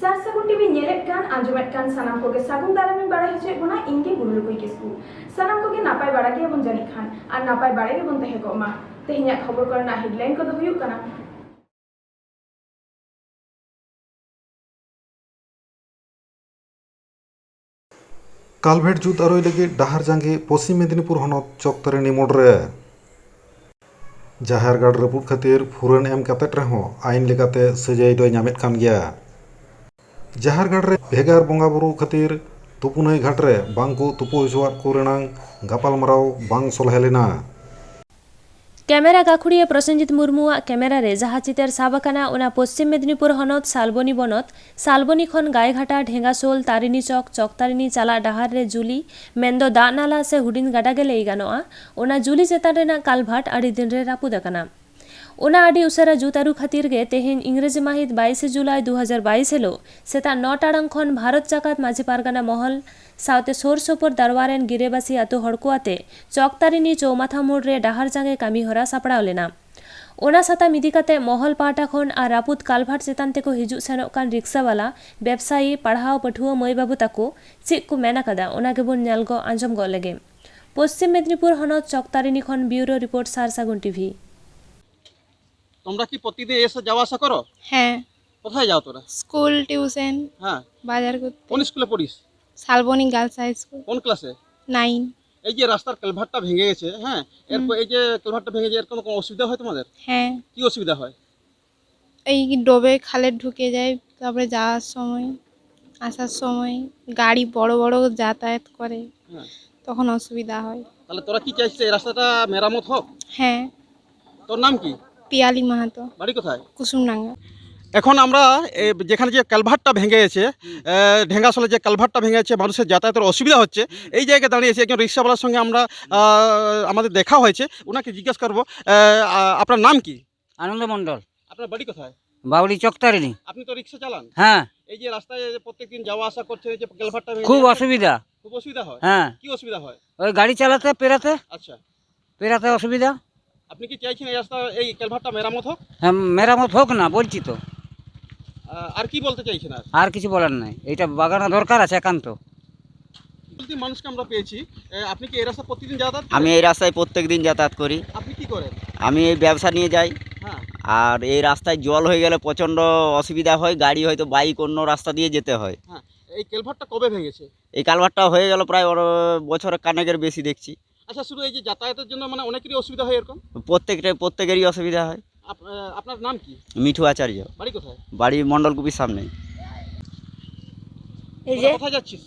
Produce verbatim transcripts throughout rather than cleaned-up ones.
ᱥᱟᱨ ᱥᱟᱹᱜᱩᱱ ᱴᱤᱵᱷᱤ ᱧᱮᱞᱮᱫ ᱠᱟᱱ, ᱟᱸᱡᱚᱢᱮᱫ ᱠᱟᱱ ᱥᱟᱱᱟᱢ ᱠᱚᱜᱮ ᱥᱟᱹᱜᱩᱱ ᱫᱟᱨᱟᱢᱤᱧ ᱵᱟᱲᱟᱭ ᱦᱚᱪᱚᱭᱮᱫ ᱵᱚᱱᱟ, ᱤᱧ ᱜᱮ ᱜᱩᱨᱩᱞᱩᱠᱩᱭ ᱠᱤᱥᱠᱩ᱾ ᱥᱟᱱᱟᱢ ᱠᱚᱜᱮ ᱱᱟᱯᱟᱭ ᱵᱟᱲᱟ ᱜᱮᱭᱟᱵᱚᱱ ᱡᱟᱹᱱᱤᱡ ᱠᱷᱟᱱ, ᱟᱨ ᱱᱟᱯᱟᱭ ᱵᱟᱲᱟ ᱜᱮᱵᱚᱱ ᱛᱟᱦᱮᱸ ᱠᱚᱜ ᱢᱟ᱾ ᱛᱮᱦᱮᱧᱟᱜ ᱠᱷᱚᱵᱚᱨ ᱠᱚᱨᱮᱱᱟᱜ headline ᱠᱚᱫᱚ ᱦᱩᱭᱩᱜ ᱠᱟᱱᱟ᱾ ᱠᱟᱞᱵᱷᱮᱴ ᱡᱩᱛ ᱟᱹᱨᱩᱭ ᱞᱟᱹᱜᱤᱫ ᱰᱟᱦᱟᱨ ᱡᱟᱸᱜᱮ ᱯᱚᱥᱪᱤᱢ ᱢᱮᱫᱤᱱᱤᱯᱩᱨ ᱦᱚᱱᱚᱛ ᱪᱚᱠᱛᱟᱨᱤᱱᱤ ᱢᱳᱲ ᱨᱮ᱾ ᱡᱟᱦᱮᱨ ᱜᱟᱲ ᱨᱟᱹᱯᱩᱫ ᱠᱷᱟᱹᱛᱤᱨ ᱯᱷᱩᱨᱟᱹᱱ ᱮᱢ ᱠᱟᱛᱮᱫ ᱨᱮᱦᱚᱸ ᱟᱭᱤᱱ ᱞᱮᱠᱟᱛᱮ ᱥᱟᱹᱡᱟᱹᱭ ᱫᱚᱭ ᱧᱟᱢᱮᱫ ᱠᱟᱱ ᱜᱮᱭᱟ᱾ ᱡᱟᱦᱮᱨ ᱜᱟᱲ ᱨᱮ ᱵᱷᱮᱜᱟᱨ ᱵᱚᱸᱜᱟ ᱵᱩᱨᱩ ᱠᱷᱟᱹᱛᱤᱨ ᱛᱩᱯᱩᱱᱟᱹᱭ ᱜᱷᱟᱴ ᱨᱮ ᱵᱟᱝ ᱠᱚ ᱛᱩᱯᱩ ᱦᱚᱪᱚᱣᱟᱫ ᱠᱚ ᱨᱮᱱᱟᱝ ᱜᱟᱯᱟᱞᱢᱟᱨᱟᱣ ᱵᱟᱝ ᱥᱚᱞᱦᱮ ᱞᱮᱱᱟ᱾ ᱠᱮᱢᱮᱨᱟ ᱜᱟᱹᱠᱷᱩᱲᱤᱭᱟᱹ ᱯᱨᱚᱥᱮᱱᱡᱤᱛ ᱢᱩᱨᱢᱩᱣᱟᱜ ᱠᱮᱢᱮᱨᱟ ᱨᱮ ᱡᱟᱦᱟᱸ ᱪᱤᱛᱟᱹᱨ ᱥᱟᱵ ᱟᱠᱟᱱᱟ, ᱚᱱᱟ ᱯᱚᱥᱪᱤᱢ ᱢᱮᱫᱤᱱᱤᱯᱩᱨ ᱦᱚᱱᱚᱛ ᱥᱟᱞᱵᱚᱱᱤ ᱵᱚᱱᱚᱛ, ᱥᱟᱞᱵᱚᱱᱤ ᱠᱷᱚᱱ ᱜᱟᱭᱜᱷᱟᱴᱟ, ᱰᱷᱮᱸᱜᱟᱥᱳᱞ, ᱛᱟᱨᱤᱱᱤ ᱪᱚᱠ, ᱪᱚᱠᱛᱟᱨᱤᱱᱤ ᱪᱟᱞᱟᱜ ᱰᱟᱦᱟᱨ ᱨᱮ ᱡᱩᱞᱤ, ᱢᱮᱱᱫᱚ ᱫᱟᱜ ᱱᱟᱞᱟ ᱥᱮ ᱦᱩᱰᱤᱧ ᱜᱟᱰᱟ ᱜᱮ ᱞᱟᱹᱭ ᱜᱟᱱᱚᱜᱼᱟ, ᱚᱱᱟ ᱡᱩᱞᱤ ᱪᱮᱛᱟᱱ ᱨᱮᱱᱟᱜ ᱠᱟᱞᱵᱷᱟᱴ ᱟᱹᱰᱤ ᱫᱤᱱ ᱨᱮ ᱨᱟᱹᱯᱩᱫ ᱟᱠᱟᱱᱟ᱾ ᱚᱱᱟ ᱟᱹᱰᱤ ᱩᱥᱟᱹᱨᱟ ᱡᱩᱛ ᱟᱹᱨᱩ ᱠᱷᱟᱹᱛᱤᱨ ᱜᱮ ᱛᱮᱦᱮᱧ ᱤᱝᱨᱮᱡᱤ ᱢᱟᱹᱦᱤᱛ ᱵᱟᱭᱤᱥᱮ ᱡᱩᱞᱟᱭ ᱫᱩ ᱦᱟᱡᱟᱨ ᱵᱟᱭᱤᱥ ᱦᱤᱞᱳᱜ ᱥᱮᱛᱟᱜ ᱱᱚ ᱴᱟᱲᱟᱝ ᱠᱷᱚᱱ ᱵᱷᱟᱨᱚᱛ ᱡᱟᱠᱟᱛ ᱢᱟᱹᱡᱷᱤ ᱯᱟᱨᱜᱟᱱᱟ ᱢᱚᱦᱚᱞ ᱥᱟᱶᱛᱮ ᱥᱩᱨ ᱥᱩᱯᱩᱨ ᱫᱟᱨᱣᱟ ᱨᱮᱱ ᱜᱤᱨᱟᱹᱵᱟᱹᱥᱤ ᱟᱹᱛᱩ ᱦᱚᱲ ᱠᱚ ᱟᱛᱮ ᱪᱚᱠᱛᱟᱨᱤᱱᱤ ᱪᱳᱣᱢᱟᱛᱷᱟ ᱢᱳᱲ ᱨᱮ ᱰᱟᱦᱟᱨ ᱡᱟᱸᱜᱮ ᱠᱟᱹᱢᱤ ᱦᱚᱨᱟ ᱥᱟᱯᱲᱟᱣ ᱞᱮᱱᱟ᱾ ᱚᱱᱟ ᱥᱟᱛᱟᱢ ᱤᱫᱤ ᱠᱟᱛᱮ ᱢᱚᱦᱚᱞ ᱯᱟᱦᱴᱟ ᱠᱷᱚᱱ ᱟᱨ ᱨᱟᱹᱯᱩᱫ ᱠᱟᱞᱵᱷᱟᱴ ᱪᱮᱛᱟᱱ ᱛᱮᱠᱚ ᱦᱤᱡᱩᱜ ᱥᱮᱱᱚᱜ ᱠᱟᱱ ᱨᱤᱠᱥᱟᱣᱟᱞᱟ, ᱵᱮᱵᱽᱥᱟᱭᱤ, ᱯᱟᱲᱦᱟᱣ ᱯᱟᱹᱴᱷᱩᱣᱟᱹ ᱢᱟᱹᱭ ᱵᱟᱹᱵᱩ ᱛᱟᱠᱚ ᱪᱮᱫ ᱠᱚ ᱢᱮᱱ ᱟᱠᱟᱫᱟ, ᱚᱱᱟ ᱜᱮᱵᱚᱱ ᱧᱮᱞ ᱜᱚ ᱟᱸᱡᱚᱢ ᱜᱚ ᱞᱮᱜᱮ᱾ পশ্চিম মেদিনীপুর হনদ চকতারিণী খন ব্যুরো রিপোর্ট সার সাগুন টিভি। তোমরা কি প্রতিদিন এসে যাওয়া আসা করো? হ্যাঁ। কোথায় যাও তোরা? স্কুল, টিউশন, হ্যাঁ। বাজার করতে। কোন স্কুলে পড়িস? Salboni girls high school. কোন ক্লাসে? নাইন। এই যে রাস্তার কালভার্টটা ভেঙে গেছে, হ্যাঁ, এরপর হুম। এই যে কালভার্টটা ভেঙে গেছে, এর কোনো, কোনো অসুবিধা হয় তোমাদের? হ্যাঁ। কি অসুবিধা হয়? এই ডোবে খালে ঢুকে যায়, তারপরে যাওয়ার সময়, আসার সময় গাড়ি বড় বড় যাতায়াত করে, হ্যাঁ। তখন অসুবিধা হয়। তাহলে তোরা কি চাইছিস এই রাস্তাটা মেরামত হোক? হ্যাঁ। তোর নাম কি? পিয়ালি মাহাতো। বাড়ি কোথায়? কুসুমডাঙ্গা। এখন আমরা, এ, যেখানে যে কালভার্টটা ভেঙে গেছে, হুম। এ, ঢেঙ্গাসোলে যে কালভার্টটা ভেঙে গেছে, মানুষের যাতায়াতের অসুবিধা হচ্ছে, হুম। এই জায়গায় দাঁড়িয়ে আছি, একজন রিক্সাওয়ালার সঙ্গে আমরা, আ, আমাদের দেখা হয়েছে, ওনাকে জিজ্ঞেস করবো, এ, আ-, আপনার নাম কি? আনন্দ মণ্ডল। আপনার বাড়ি কোথায়? বাউলি চকতারিণী। আপনি তো রিক্সা চালান। হ্যাঁ। এই যে রাস্তায় যে প্রত্যেকদিন যাওয়া আসা করছেন, এই যে কালভার্টটা ভেঙে খুব যাচ্ছে, অসুবিধা। খুব অসুবিধা হয়? হ্যাঁ। কি অসুবিধা হয়? ওই গাড়ি চালাতে, পেরাতে। আচ্ছা। পেরাতে অসুবিধা। আপনি কি চাইছেন এই রাস্তা, এই কালভার্টটা মেরামত হোক? হ্যাঁ, মেরামত হোক না, বলছি তো। আহ, আর কি বলতে চাইছেন আর? আর কিছু বলার নাই, এটা বাগানো দরকার আছে একান্ত। বলতে মানুষকে আমরা পেয়েছি। এ, আপনি কি এই রাস্তা প্রতিদিন যাতায়াত করেন? আমি এই রাস্তায় প্রত্যেক দিন যাতায়াত করি। আপনি কি করেন? আমি এই ব্যবসা নিয়ে যাই। হ্যাঁ। আর এই রাস্তায় জল হয়ে গেলে প্রচণ্ড অসুবিধা হয়, গাড়ি হয়তো বাইক অন্য রাস্তা দিয়ে যেতে হয়। হ্যাঁ। এই কালভার্টটা কবে ভেঙেছে? এই কালভার্টটা হয়ে গেল প্রায় ওর বছর কানেকের বেশি দেখছি। আচ্ছা, শুধু এই যে যাতায়াতের জন্য মানে অনেকেরই অসুবিধা হয় এরকম? প্রত্যেকটা, প্রত্যেকেরই অসুবিধা হয়। আপ-, আহ, আপনার নাম কি? মিঠু আচার্য। বাড়ি কোথায়? বাড়ি মণ্ডলকুপির সামনে। এই তোরা যে কোথায় যাচ্ছিস?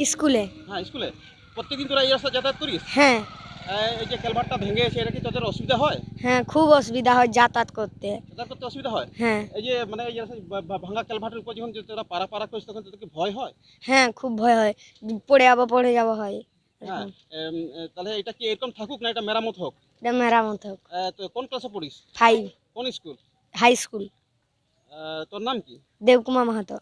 স্কুলে। হ্যাঁ, স্কুলে। প্রত্যেকদিন তোরা এই রাস্তা যাতায়াত করিস? হ্যাঁ। আহ, এই যে কালভার্টটা ভেঙে গেছে, এটা কি তোদের অসুবিধা হয়? হ্যাঁ, খুব অসুবিধা হয় যাতায়াত করতে। যাতায়াত করতে অসুবিধা হয়? হ্যাঁ। এই যে মানে এই যে রাস্তা ভা-, ভা-, ভাঙা কালভার্টের উপর যখন যে তোরা পারা পারা করিস, তখন তোদের কি ভয় হয়? হ্যাঁ, খুব ভয় হয়, পড়ে যাবো, পড়ে যাবো হয়। হ্যাঁ। এরকম। এম, এ, তাহলে এটা কি এরকম থাকুক না এটা মেরামত হোক? এটা মেরামত হোক। এ, তো কোন ক্লাসে পড়িস? ফাইভ। কোন স্কুল? High school. এ, তোর নাম কি? দেবকুমার মাহাতো।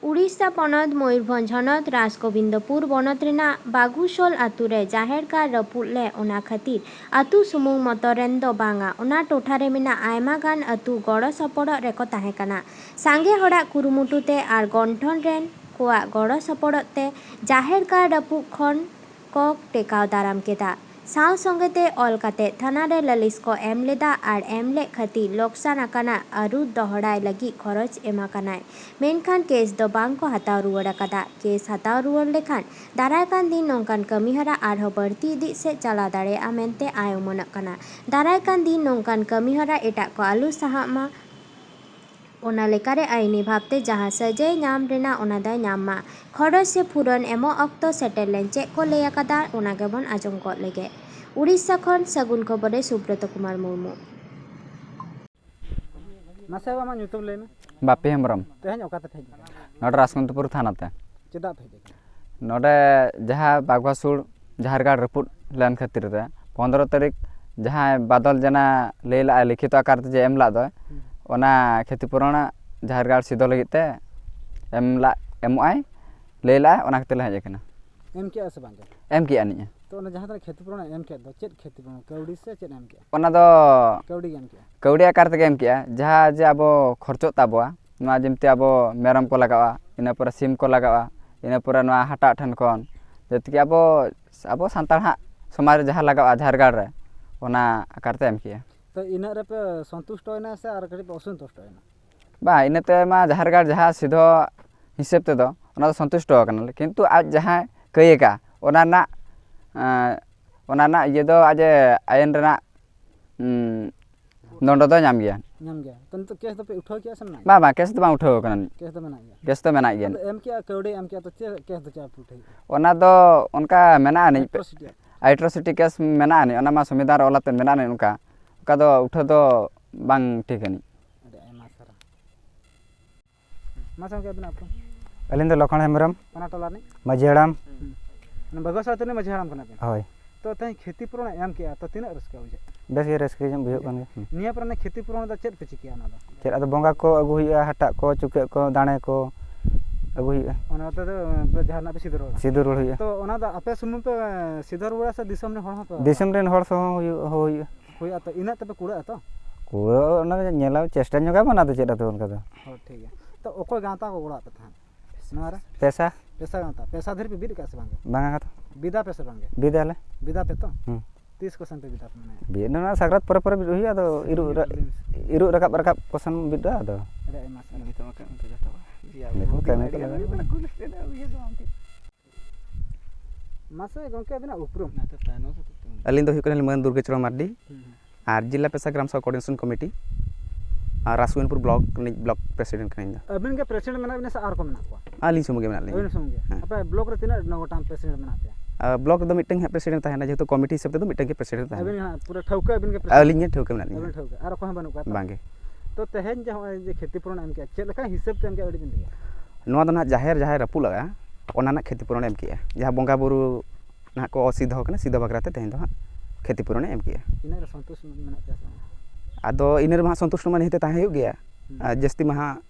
ᱩᱲᱤᱥᱥᱟ ᱯᱚᱱᱚᱛ ᱢᱚᱭᱩᱨᱵᱷᱚᱸᱡᱽ ᱦᱚᱱᱚᱛ ᱨᱟᱡᱽᱜᱳᱵᱤᱱᱫᱚᱯᱩᱨ ᱵᱚᱱᱚᱛ ᱨᱮᱱᱟᱜ ᱵᱟᱜᱩᱥᱳᱞ ᱟᱹᱛᱩ ᱨᱮ ᱡᱟᱦᱮᱨ ᱜᱟᱲ ᱨᱟᱹᱯᱩᱫ ᱞᱮᱫ, ᱚᱱᱟ ᱠᱷᱟᱹᱛᱤᱨ ᱟᱹᱛᱩ ᱥᱩᱢᱩᱝ ᱢᱚᱛᱚ ᱨᱮᱱ ᱫᱚ ᱵᱟᱝᱟ, ᱚᱱᱟ ᱴᱚᱴᱷᱟ ᱨᱮ ᱢᱮᱱᱟᱜ ᱟᱭᱢᱟ ᱜᱟᱱ ᱟᱹᱛᱩ ᱜᱚᱲᱚ ᱥᱚᱯᱚᱦᱚᱫ ᱨᱮᱠᱚ ᱛᱟᱦᱮᱸ ᱠᱟᱱᱟ᱾ ᱥᱟᱸᱜᱮ ᱦᱚᱲᱟᱜ ᱠᱩᱨᱩᱢᱩᱴᱩ ᱛᱮ ᱟᱨ ᱜᱚᱱᱴᱷᱚᱱ ᱨᱮᱱ ᱠᱚᱣᱟᱜ ᱜᱚᱲᱚ ᱥᱚᱯᱚᱦᱚᱫ ᱛᱮ ᱡᱟᱦᱮᱨ ᱜᱟᱲ ᱨᱟᱹᱯᱩᱫ ᱠᱷᱚᱱ ᱠᱚ ᱴᱮᱠᱟᱣ ᱫᱟᱨᱟᱢ ᱠᱮᱫᱟ᱾ ᱥᱟᱶ ᱥᱚᱸᱜᱮ ᱛᱮ ᱚᱞ ᱠᱟᱛᱮ ᱛᱷᱟᱱᱟ ᱨᱮ ᱞᱟᱹᱞᱤᱥ ᱠᱚ ᱮᱢ ᱞᱮᱫᱟ ᱟᱨ ᱮᱢ ᱞᱮᱫ ᱠᱷᱟᱹᱛᱤᱨ ᱞᱚᱠᱥᱟᱱ ᱟᱠᱟᱱᱟ ᱟᱹᱨᱩ ᱫᱚᱦᱲᱟᱭ ᱞᱟᱹᱜᱤᱫ ᱠᱷᱚᱨᱚᱪ ᱮᱢ ᱟᱠᱟᱱᱟᱭ᱾ ᱢᱮᱱᱠᱷᱟᱱ ᱠᱮᱥ ᱫᱚ ᱵᱟᱝ ᱠᱚ ᱦᱟᱛᱟᱣ ᱨᱩᱣᱟᱹᱲ ᱟᱠᱟᱫᱟ᱾ ᱠᱮᱥ ᱦᱟᱛᱟᱣ ᱨᱩᱣᱟᱹᱲ ᱞᱮᱠᱷᱟᱱ ᱫᱟᱨᱟᱭ ᱠᱟᱱ ᱫᱤᱱ ᱱᱚᱝᱠᱟᱱ ᱠᱟᱹᱢᱤᱦᱚᱨᱟ ᱟᱨᱦᱚᱸ ᱵᱟᱹᱲᱛᱤ ᱤᱫᱤᱜ ᱥᱮᱫ ᱪᱟᱞᱟᱣ ᱫᱟᱲᱮᱭᱟᱜᱼᱟ ᱢᱮᱱᱛᱮ ᱟᱭ ᱩᱢᱟᱹᱱᱚᱜ ᱠᱟᱱᱟ᱾ ᱫᱟᱨᱟᱭ ᱠᱟᱱ ᱫᱤᱱ ᱱᱚᱝᱠᱟᱱ ᱠᱟᱹᱢᱤᱦᱚᱨᱟ ᱮᱴᱟᱜ ᱠᱚ ᱟᱞᱚ ᱥᱟᱦᱟᱜ ᱢᱟ᱾ ᱚᱱᱟ ᱞᱮᱠᱟᱨᱮ ᱟᱹᱭᱤᱱᱤ ᱵᱷᱟᱵᱽᱛᱮ ᱡᱟᱦᱟᱸ ᱥᱟᱹᱡᱟᱹᱭ ᱧᱟᱢ ᱨᱮᱱᱟᱜ, ᱚᱱᱟ ᱫᱚᱭ ᱧᱟᱢ ᱢᱟ᱾ ᱠᱷᱚᱨᱚᱪ ᱥᱮ ᱯᱷᱩᱨᱚᱱ ᱮᱢᱚᱜ ᱚᱠᱛᱚ ᱥᱮᱴᱮᱨ ᱞᱮᱱ ᱪᱮᱫ ᱠᱚ ᱞᱟᱹᱭ ᱟᱠᱟᱫᱟ, ᱚᱱᱟ ᱜᱮᱵᱚᱱ ᱟᱸᱡᱚᱢ ᱜᱚᱫ ᱞᱮᱜᱮ᱾ ᱩᱲᱤᱥᱥᱟ ᱠᱷᱚᱱ ᱥᱟᱹᱜᱩᱱ ᱠᱷᱚᱵᱚᱨ ᱨᱮ ᱥᱩᱵᱨᱚᱛ ᱠᱩᱢᱟᱨ ᱢᱩᱨᱢᱩ᱾ ᱢᱟᱥᱮ ᱟᱢᱟᱜ ᱧᱩᱛᱩᱢ ᱞᱟᱹᱭ ᱢᱮ᱾ ᱵᱟᱯᱤ ᱦᱮᱢᱵᱨᱚᱢ᱾ ᱛᱮᱦᱮᱧ ᱚᱠᱟ ᱛᱮᱯᱮ ᱦᱮᱡ ᱟᱠᱟᱱᱟ? ᱱᱚᱰᱮ ᱨᱟᱡᱽᱠᱟᱱᱛᱯᱩᱨ ᱛᱷᱟᱱᱟ ᱛᱮ᱾ ᱪᱮᱫᱟᱜ ᱯᱮ ᱦᱮᱡ ᱟᱠᱟᱱᱟ? ᱱᱚᱰᱮ ᱡᱟᱦᱟᱸ ᱵᱟᱜᱽᱣᱟᱥᱩᱲ ᱡᱟᱦᱮᱨ ᱜᱟᱲ ᱨᱟᱹᱯᱩᱫ ᱞᱮᱱ ᱠᱷᱟᱹᱛᱤᱨ ᱛᱮ ᱯᱚᱱᱫᱽᱨᱚ ᱛᱟᱹᱨᱤᱠᱷ ᱡᱟᱦᱟᱸᱭ ᱵᱟᱫᱚᱞ ᱡᱮᱱᱟ ᱞᱟᱹᱭ ᱞᱟᱜᱼᱟᱭ ᱞᱤᱠᱷᱤᱛᱚ ᱟᱠᱟᱨ ᱛᱮ ᱡᱮ ᱮᱢ ᱞᱟᱜ ᱫᱚᱭ, ᱦᱩᱸ᱾ ᱚᱱᱟ ᱠᱷᱮᱛᱤ ᱯᱩᱨᱚᱱ ᱡᱟᱦᱮᱨ ᱜᱟᱲ ᱥᱤᱫᱚ ᱞᱟᱹᱜᱤᱫ ᱛᱮ ᱮᱢ ᱞᱟᱜ, ᱮᱢᱚᱜᱼᱟᱭ ᱞᱟᱹᱭ ᱞᱟᱜᱼᱟᱭ, ᱚᱱᱟ ᱠᱷᱟᱹᱛᱤᱨ ᱞᱮ ᱦᱮᱡ ᱟᱠᱟᱱᱟ᱾ ᱮᱢ ᱠᱮᱜᱼᱟ ᱥᱮ ᱵᱟᱝ? ᱮᱢ ᱠᱮᱜᱼᱟ ᱱᱤᱧ᱾ ᱛᱚ, ᱚᱱᱟ ᱡᱟᱦᱟᱸ ᱛᱤᱱᱟᱹᱜ ᱠᱷᱮᱛᱤ ᱯᱩᱨᱚᱱ ᱮᱢ ᱠᱮᱫ ᱫᱚ, ᱪᱮᱫ ᱠᱷᱮᱛᱤ ᱯᱩᱨᱚᱱ? ᱠᱟᱹᱣᱰᱤ ᱥᱮ ᱪᱮᱫ ᱮᱢ ᱠᱮᱜᱼᱟ? ᱚᱱᱟ ᱫᱚ ᱠᱟᱹᱣᱰᱤ ᱜᱮ ᱮᱢ ᱠᱮᱜᱼᱟ? ᱠᱟᱹᱣᱰᱤ ᱟᱠᱟᱨ ᱛᱮᱜᱮ ᱮᱢ ᱠᱮᱜᱼᱟ, ᱡᱟᱦᱟᱸ ᱡᱮ ᱟᱵᱚ ᱠᱷᱚᱨᱪᱚᱜ ᱛᱟᱵᱚᱣᱟ, ᱱᱚᱣᱟ ᱡᱮᱢᱛᱤ ᱟᱵᱚ ᱢᱮᱨᱚᱢ ᱠᱚ ᱞᱟᱜᱟᱜᱼᱟ, ᱤᱱᱟᱹ ᱯᱚᱨᱮ ᱥᱤᱢ ᱠᱚ ᱞᱟᱜᱟᱜᱼᱟ, ᱤᱱᱟᱹ ᱯᱚᱨᱮ ᱱᱚᱣᱟ ᱦᱟᱴᱟᱜ ᱴᱷᱮᱱ ᱠᱷᱚᱱ ᱡᱮᱛᱤ ᱟᱵᱚ, ᱟᱵᱚ ᱥᱟᱱᱛᱟᱲ ᱦᱟᱸᱜ ᱥᱚᱢᱟᱡᱽ ᱨᱮ ᱡᱟᱦᱟᱸ ᱞᱟᱜᱟᱜᱼᱟ ᱡᱟᱦᱮᱨ ᱜᱟᱲ ᱨᱮ, ᱚᱱᱟ ᱟᱠᱟᱨ ᱛᱮ ᱮᱢ ᱠᱮᱜᱼᱟ᱾ ᱛᱚ ᱤᱱᱟᱹᱜ ᱨᱮᱯᱮ ᱥᱚᱱᱛᱩᱥᱴᱚᱭᱮᱱᱟ ᱥᱮ ᱟᱨ ᱠᱟᱹᱴᱤᱡ ᱯᱮ ᱚᱥᱚᱱᱛᱩᱥᱴᱚᱭᱮᱱᱟ? ᱵᱟᱝ, ᱤᱱᱟᱹ ᱛᱮ ᱢᱟ ᱡᱟᱦᱮᱨ ᱜᱟᱲ ᱡᱟᱦᱟᱸ ᱥᱤᱫᱷᱚ ᱦᱤᱥᱟᱹᱵ ᱛᱮᱫᱚ ᱚᱱᱟ ᱫᱚ ᱥᱚᱱᱛᱩᱥᱴᱚ ᱟᱠᱟᱱᱟᱞᱮ, ᱠᱤᱱᱛᱩ ᱟᱡ ᱡᱟᱦᱟᱸᱭ ᱠᱟᱹᱭ ᱟᱠᱟᱫ ᱚᱱᱟ ᱨᱮᱱᱟᱜ, ᱮᱸ, ᱚᱱᱟ ᱨᱮᱱᱟᱜ ᱤᱭᱟᱹ ᱫᱚ ᱟᱡ ᱟᱭᱤᱱ ᱨᱮᱱᱟᱜ, ᱩᱸ, ᱫᱚᱱᱰᱚ ᱫᱚ ᱧᱟᱢ ᱜᱮᱭᱟ᱾ ᱧᱟᱢ ᱜᱮᱭᱟ᱾ ᱛᱚ ᱱᱤᱛᱚᱜ ᱠᱮᱥ ᱫᱚᱯᱮ ᱩᱴᱷᱟᱹᱣ ᱠᱮᱜᱼᱟ ᱥᱮ ᱢᱮᱱᱟᱜ ᱜᱮᱭᱟ? ᱵᱟᱝ, ᱵᱟᱝ, ᱠᱮᱥ ᱫᱚ ᱵᱟᱝ ᱩᱴᱷᱟᱹᱣ ᱟᱠᱟᱱᱟ᱾ ᱠᱮᱥ ᱫᱚ ᱢᱮᱱᱟᱜ ᱜᱮᱭᱟ᱾ ᱠᱮᱥ ᱫᱚ ᱢᱮᱱᱟᱜ ᱜᱮᱭᱟ᱾ ᱟᱫᱚ ᱮᱢ ᱠᱮᱜᱼᱟ, ᱠᱟᱹᱣᱰᱤ ᱮᱢ ᱠᱮᱜᱼᱟ, ᱛᱚ ᱪᱮᱫ ᱠᱮᱥ ᱫᱚ ᱪᱮᱫ ᱯᱮ ᱩᱴᱷᱟᱹᱣ? ᱚᱱᱟ ᱫᱚ ᱚᱱᱠᱟ ᱢᱮᱱᱟᱜ ᱟᱹᱱᱤᱡ, ᱮᱴᱨᱚᱥᱤᱴᱤ᱾ ᱮᱴᱨᱚᱥᱤᱴᱤ ᱠᱮᱥ ᱢᱮᱱᱟᱜ ᱟᱹᱱᱤᱡ, ᱚᱱᱟ ᱢᱟ ᱥᱚᱝᱵᱤᱫᱷᱟᱱ ᱨᱮ ᱚᱞ ᱟᱛᱮ ᱢᱮᱱᱟᱜ ᱟᱹᱱᱤᱡ, ᱚᱱᱠᱟ, ᱚᱱᱠᱟ ᱫᱚ ᱩᱴᱷᱟᱹᱣ ᱫᱚ ᱵᱟᱝ ᱴᱷᱤᱠ ᱟᱹᱱᱤᱡ᱾ ᱟᱹᱰᱤ ᱟᱭᱢᱟ ᱥᱟᱨᱦᱟᱣ᱾ ᱢᱟᱥᱮ ᱜᱚᱢᱠᱮ ᱟᱹᱵᱤᱱᱟᱜ ᱩᱯᱨᱩᱢ? ᱟᱹᱞᱤᱧ ᱫᱚ ᱞᱚᱠᱷᱚᱱ ᱦᱮᱢᱵᱨᱚᱢ, ᱚᱱᱟ ᱴᱚᱞᱟ ᱨᱤᱱᱤᱡ? ᱢᱟᱹᱡᱷᱤ ᱦᱟᱲᱟᱢ᱾ ᱢᱟᱱᱮ ᱵᱟᱹᱜᱷᱟᱹᱥᱟᱛ ᱨᱤᱱᱤᱡ ᱢᱟᱹᱡᱷᱤ ᱦᱟᱲᱟᱢ ᱠᱟᱱᱟ ᱵᱤᱱ? ᱦᱳᱭ᱾ ᱛᱚ ᱛᱮᱦᱮᱧ ᱠᱷᱮᱛᱤ ᱯᱩᱨᱚᱱ ᱮᱢ ᱠᱮᱜᱼᱟ, ᱛᱚ ᱛᱤᱱᱟᱹᱜ ᱨᱟᱹᱥᱠᱟᱹ ᱵᱩᱡᱷᱟᱹᱜ ᱠᱟᱱᱟ? ᱵᱮᱥ ᱜᱮ ᱨᱟᱹᱥᱠᱟᱹ ᱧᱚᱜ ᱵᱩᱡᱷᱟᱹᱜ ᱠᱟᱱ ᱜᱮᱭᱟ᱾ ᱦᱩᱸ᱾ ᱱᱤᱭᱟᱹ ᱯᱚᱨᱮ ᱚᱱᱟ ᱠᱷᱮᱛᱤ ᱯᱩᱨᱚᱱ ᱫᱚ ᱪᱮᱫ ᱯᱮ ᱪᱤᱠᱟᱹᱭᱟ ᱚᱱᱟ ᱫᱚ? ᱪᱮᱫ ᱟᱫᱚ ᱵᱚᱸᱜᱟ ᱠᱚ ᱟᱹᱜᱩ ᱦᱩᱭᱩᱜᱼᱟ, ᱦᱟᱴᱟᱜ ᱠᱚ, ᱪᱩᱠᱟᱹᱜ ᱠᱚ, ᱫᱟᱲᱮ ᱠᱚ ᱟᱹᱜᱩ ᱦᱩᱭᱩᱜᱼᱟ᱾ ᱚᱱᱟ ᱛᱮ ᱫᱚ ᱯᱮ ᱡᱟᱦᱟᱱᱟᱜ ᱯᱮ ᱥᱤᱫᱷᱟᱹ ᱨᱩᱣᱟᱹᱲᱟ? ᱥᱤᱫᱷᱟᱹ ᱨᱩᱣᱟᱹᱲ ᱦᱩᱭᱩᱜᱼᱟ᱾ ᱛᱚ ᱚᱱᱟ ᱫᱚ ᱟᱯᱮ ᱥᱩᱢᱩᱝ ᱯᱮ ᱥᱤᱫᱷᱟᱹ ᱨᱩᱣᱟᱹᱲᱟ ᱥᱮ ᱫᱤᱥᱚᱢ ᱨᱮᱱ ᱦᱚᱲ ᱦᱚᱸᱯᱮ? ᱫᱤᱥᱚᱢ ᱨᱮᱱ ᱦᱚᱲ ᱥᱚᱦᱚᱸ ᱦᱩᱭᱩᱜ, ᱦᱚᱦᱚ ᱦᱩᱭᱩᱜᱼᱟ᱾ ᱦᱩᱭᱩᱜᱼᱟ, ᱛᱚ ᱤᱱᱟᱹᱜ ᱛᱮᱯᱮ ᱠᱩᱲᱟᱹᱜᱼᱟ ᱛᱚ? ᱠᱩᱲᱟᱹ ᱚᱱᱟ ᱧᱮᱞᱟ, ᱪᱮᱥᱴᱟ ᱧᱚᱜᱟ ᱵᱚᱱ, ᱟᱫᱚ ᱪᱮᱫ ᱟᱫᱚ ᱚᱱᱠᱟ ᱫᱚ᱾ ᱦᱳᱭ, ᱴᱷᱤᱠ ᱜᱮᱭᱟ᱾ ᱛᱚ ᱚᱠᱚᱭ ᱜᱟᱶᱛᱟ ᱠᱚ ᱜᱚᱲᱚ ᱟᱯᱮ ᱛᱟᱦᱮᱸᱫ ᱱᱚᱣᱟ ᱨᱮ? ᱯᱮᱥᱟ᱾ ᱯᱮᱥᱟ ᱜᱟᱶᱛᱟ, ᱯᱮᱥᱟ ᱫᱷᱟᱹᱨᱤᱡ ᱯᱮ ᱵᱤᱫ ᱟᱠᱟᱫ ᱥᱮ ᱵᱟᱝ? ᱵᱟᱝᱟ ᱠᱟᱛᱷᱟ᱾ ᱵᱤᱫᱟ ᱯᱮ ᱥᱮ ᱵᱟᱝᱜᱮ? ᱵᱤᱫᱟᱞᱮ᱾ ᱵᱤᱫᱟ ᱯᱮ ᱛᱚ? ᱦᱩᱸ᱾ ᱛᱤᱥ ᱠᱚ ᱥᱮᱱ ᱯᱮ ᱵᱤᱫᱟ ᱯᱮ ᱢᱟᱱᱮ? ᱵᱤᱫ ᱚᱱᱟ ᱥᱟᱠᱨᱟᱛ ᱯᱚᱨᱮ ᱯᱚᱨᱮ ᱵᱤᱫ ᱦᱩᱭᱩᱜᱼᱟ, ᱟᱫᱚ ᱤᱨᱩᱜ ᱨᱟ-, ᱤᱨᱩᱜ ᱨᱟᱠᱟᱵ ᱨᱟᱠᱟᱵ ᱠᱚᱥᱮᱱ ᱵᱤᱫ ᱫᱚ ᱟᱫᱚ᱾ ᱟᱹᱰᱤ ᱟᱭᱢᱟ ᱥᱟᱨᱦᱟᱣ᱾ ᱱᱤᱛᱚᱜ ᱠᱟᱹᱢᱤ ᱠᱚ ᱞᱟᱜᱟᱣ᱾ ᱢᱟᱥᱮ ᱜᱚᱢᱠᱮ ᱟᱹᱵᱤᱱᱟᱜ ᱩᱯᱨᱩᱢ? ᱟᱹᱞᱤᱧ ᱫᱚ ᱦᱩᱭᱩᱜ ᱠᱟᱱᱟᱞᱤᱧ ᱢᱟᱹᱱ ᱫᱩᱨᱜᱟᱹ ᱪᱚᱨᱚᱱ ᱢᱟᱨᱰᱤ᱾ ᱟᱨ ᱡᱤᱞᱟ ᱯᱮᱥᱟ ᱜᱨᱟᱢ ᱥᱚᱵᱷᱟ ᱠᱳᱚᱨᱰᱤᱱᱮᱥᱚᱱ ᱠᱚᱢᱤᱴᱤ ᱟᱨ ᱨᱟᱥᱩᱭᱤᱱᱯᱩᱨ ᱵᱞᱚᱠ ᱨᱤᱱᱤᱡ ᱵᱞᱚᱠ ᱯᱨᱮᱥᱤᱰᱮᱱᱴ ᱠᱟᱱᱟᱧ ᱫᱚ᱾ ᱟᱹᱵᱤᱱ ᱜᱮ ᱯᱨᱮᱥᱤᱰᱮᱱᱴ ᱢᱮᱱᱟᱜ ᱵᱤᱱᱟ ᱥᱮ ᱟᱨ ᱠᱚ ᱢᱮᱱᱟᱜ ᱠᱚᱣᱟ? ᱟᱹᱞᱤᱧ ᱥᱩᱢᱩᱝ ᱜᱮ ᱢᱮᱱᱟᱜ ᱞᱤᱧᱟ᱾ ᱟᱹᱵᱤᱱ ᱥᱩᱢᱩᱝ ᱜᱮ? ᱦᱮᱸ᱾ ᱟᱯᱮ ᱵᱞᱚᱠ ᱨᱮ ᱛᱤᱱᱟᱹᱜ ᱜᱚᱴᱟᱝ ᱯᱨᱮᱥᱤᱰᱮᱱᱴ ᱢᱮᱱᱟᱜ ᱯᱮᱭᱟ? ᱟᱨ ᱵᱞᱚᱠ ᱨᱮᱫᱚ ᱢᱤᱫᱴᱟᱝ ᱦᱟᱸᱜ ᱯᱨᱮᱥᱤᱰᱮᱱᱴ ᱛᱟᱦᱮᱱᱟ, ᱡᱮᱦᱮᱛᱩ ᱠᱚᱢᱤᱴᱤ ᱦᱤᱥᱟᱹᱵ ᱛᱮᱫᱚ ᱢᱤᱫᱴᱟᱝ ᱜᱮ ᱯᱨᱮᱥᱤᱰᱮᱱᱴ ᱛᱟᱦᱮᱱᱟ᱾ ᱟᱹᱵᱤᱱ ᱦᱟᱸᱜ ᱯᱩᱨᱟᱹ ᱴᱷᱟᱹᱣᱠᱟᱹ ᱟᱹᱵᱤᱱ ᱜᱮ ᱯᱨᱮᱥᱤᱰᱮᱱᱴ? ᱟᱹᱞᱤᱧ ᱜᱮ ᱴᱷᱟᱹᱣᱠᱟᱹ ᱢᱮᱱᱟᱜ ᱞᱤᱧᱟ᱾ ᱟᱹᱵᱤᱱ ᱴᱷᱟᱹᱣᱠᱟᱹ, ᱟᱨ ᱚᱠᱚᱭ ᱦᱚᱸ ᱵᱟᱹᱱᱩᱜ ᱠᱚᱣᱟ ᱛᱚ? ᱵᱟᱝᱜᱮ᱾ ᱛᱚ ᱛᱮᱦᱮᱧ ᱡᱮ ᱱᱚᱜᱼᱚᱭ ᱡᱮ ᱠᱷᱮᱛᱤ ᱯᱩᱨᱚᱱ ᱮᱢ ᱠᱮᱜᱼᱟ, ᱪᱮᱫ ᱞᱮᱠᱟ ᱦᱤᱥᱟᱹᱵ ᱛᱮ ᱮᱢ ᱠᱮᱜᱼᱟ ᱠᱟᱹᱴᱤᱡ ᱵᱤᱱ ᱞᱟᱹᱭᱟ? ᱱᱚᱣᱟ ᱫᱚ ᱱᱟᱦᱟᱜ ᱡᱟᱦᱮᱨ ᱡᱟᱦᱟᱸᱭ ᱨᱟᱹᱯᱩᱫ ᱞᱟᱜᱼᱟ, ᱚᱱᱟ ᱨᱮᱱᱟᱜ ᱠᱷᱮᱛᱤ ᱯᱩᱨᱚᱱᱮ ᱮᱢ ᱠᱮᱜᱼᱟ᱾ ᱡᱟᱦᱟᱸ ᱵᱚᱸᱜᱟ ᱵᱩᱨᱩ ᱱᱟᱦᱟᱜ ᱠᱚ ᱚᱥᱤᱫᱷᱚ ᱟᱠᱟᱱᱟ, ᱥᱤᱫᱷᱚ ᱵᱟᱠᱷᱨᱟ ᱛᱮ ᱛᱮᱦᱮᱧ ᱫᱚ ᱦᱟᱸᱜ ᱠᱷᱮᱛᱤ ᱯᱩᱨᱚᱱᱮ ᱮᱢ ᱠᱮᱜᱼᱟ᱾ ᱤᱱᱟᱹᱜ ᱨᱮ ᱥᱚᱱᱛᱩᱥᱴ ᱢᱮᱱᱟᱜ ᱯᱮᱭᱟ ᱥᱮ ᱵᱟᱝ? ᱟᱫᱚ ᱤᱱᱟᱹ ᱨᱮᱢᱟ ᱦᱟᱸᱜ ᱥᱚᱱᱛᱩᱥᱴ ᱢᱟ ᱱᱤᱦᱟᱹᱛ ᱛᱟᱦᱮᱸ ᱦᱩᱭᱩᱜ ᱜᱮᱭᱟ᱾ ᱦᱩᱸ᱾ ᱟᱨ ᱡᱟᱹᱥᱛᱤ ᱢᱟ ᱦᱟᱸᱜ,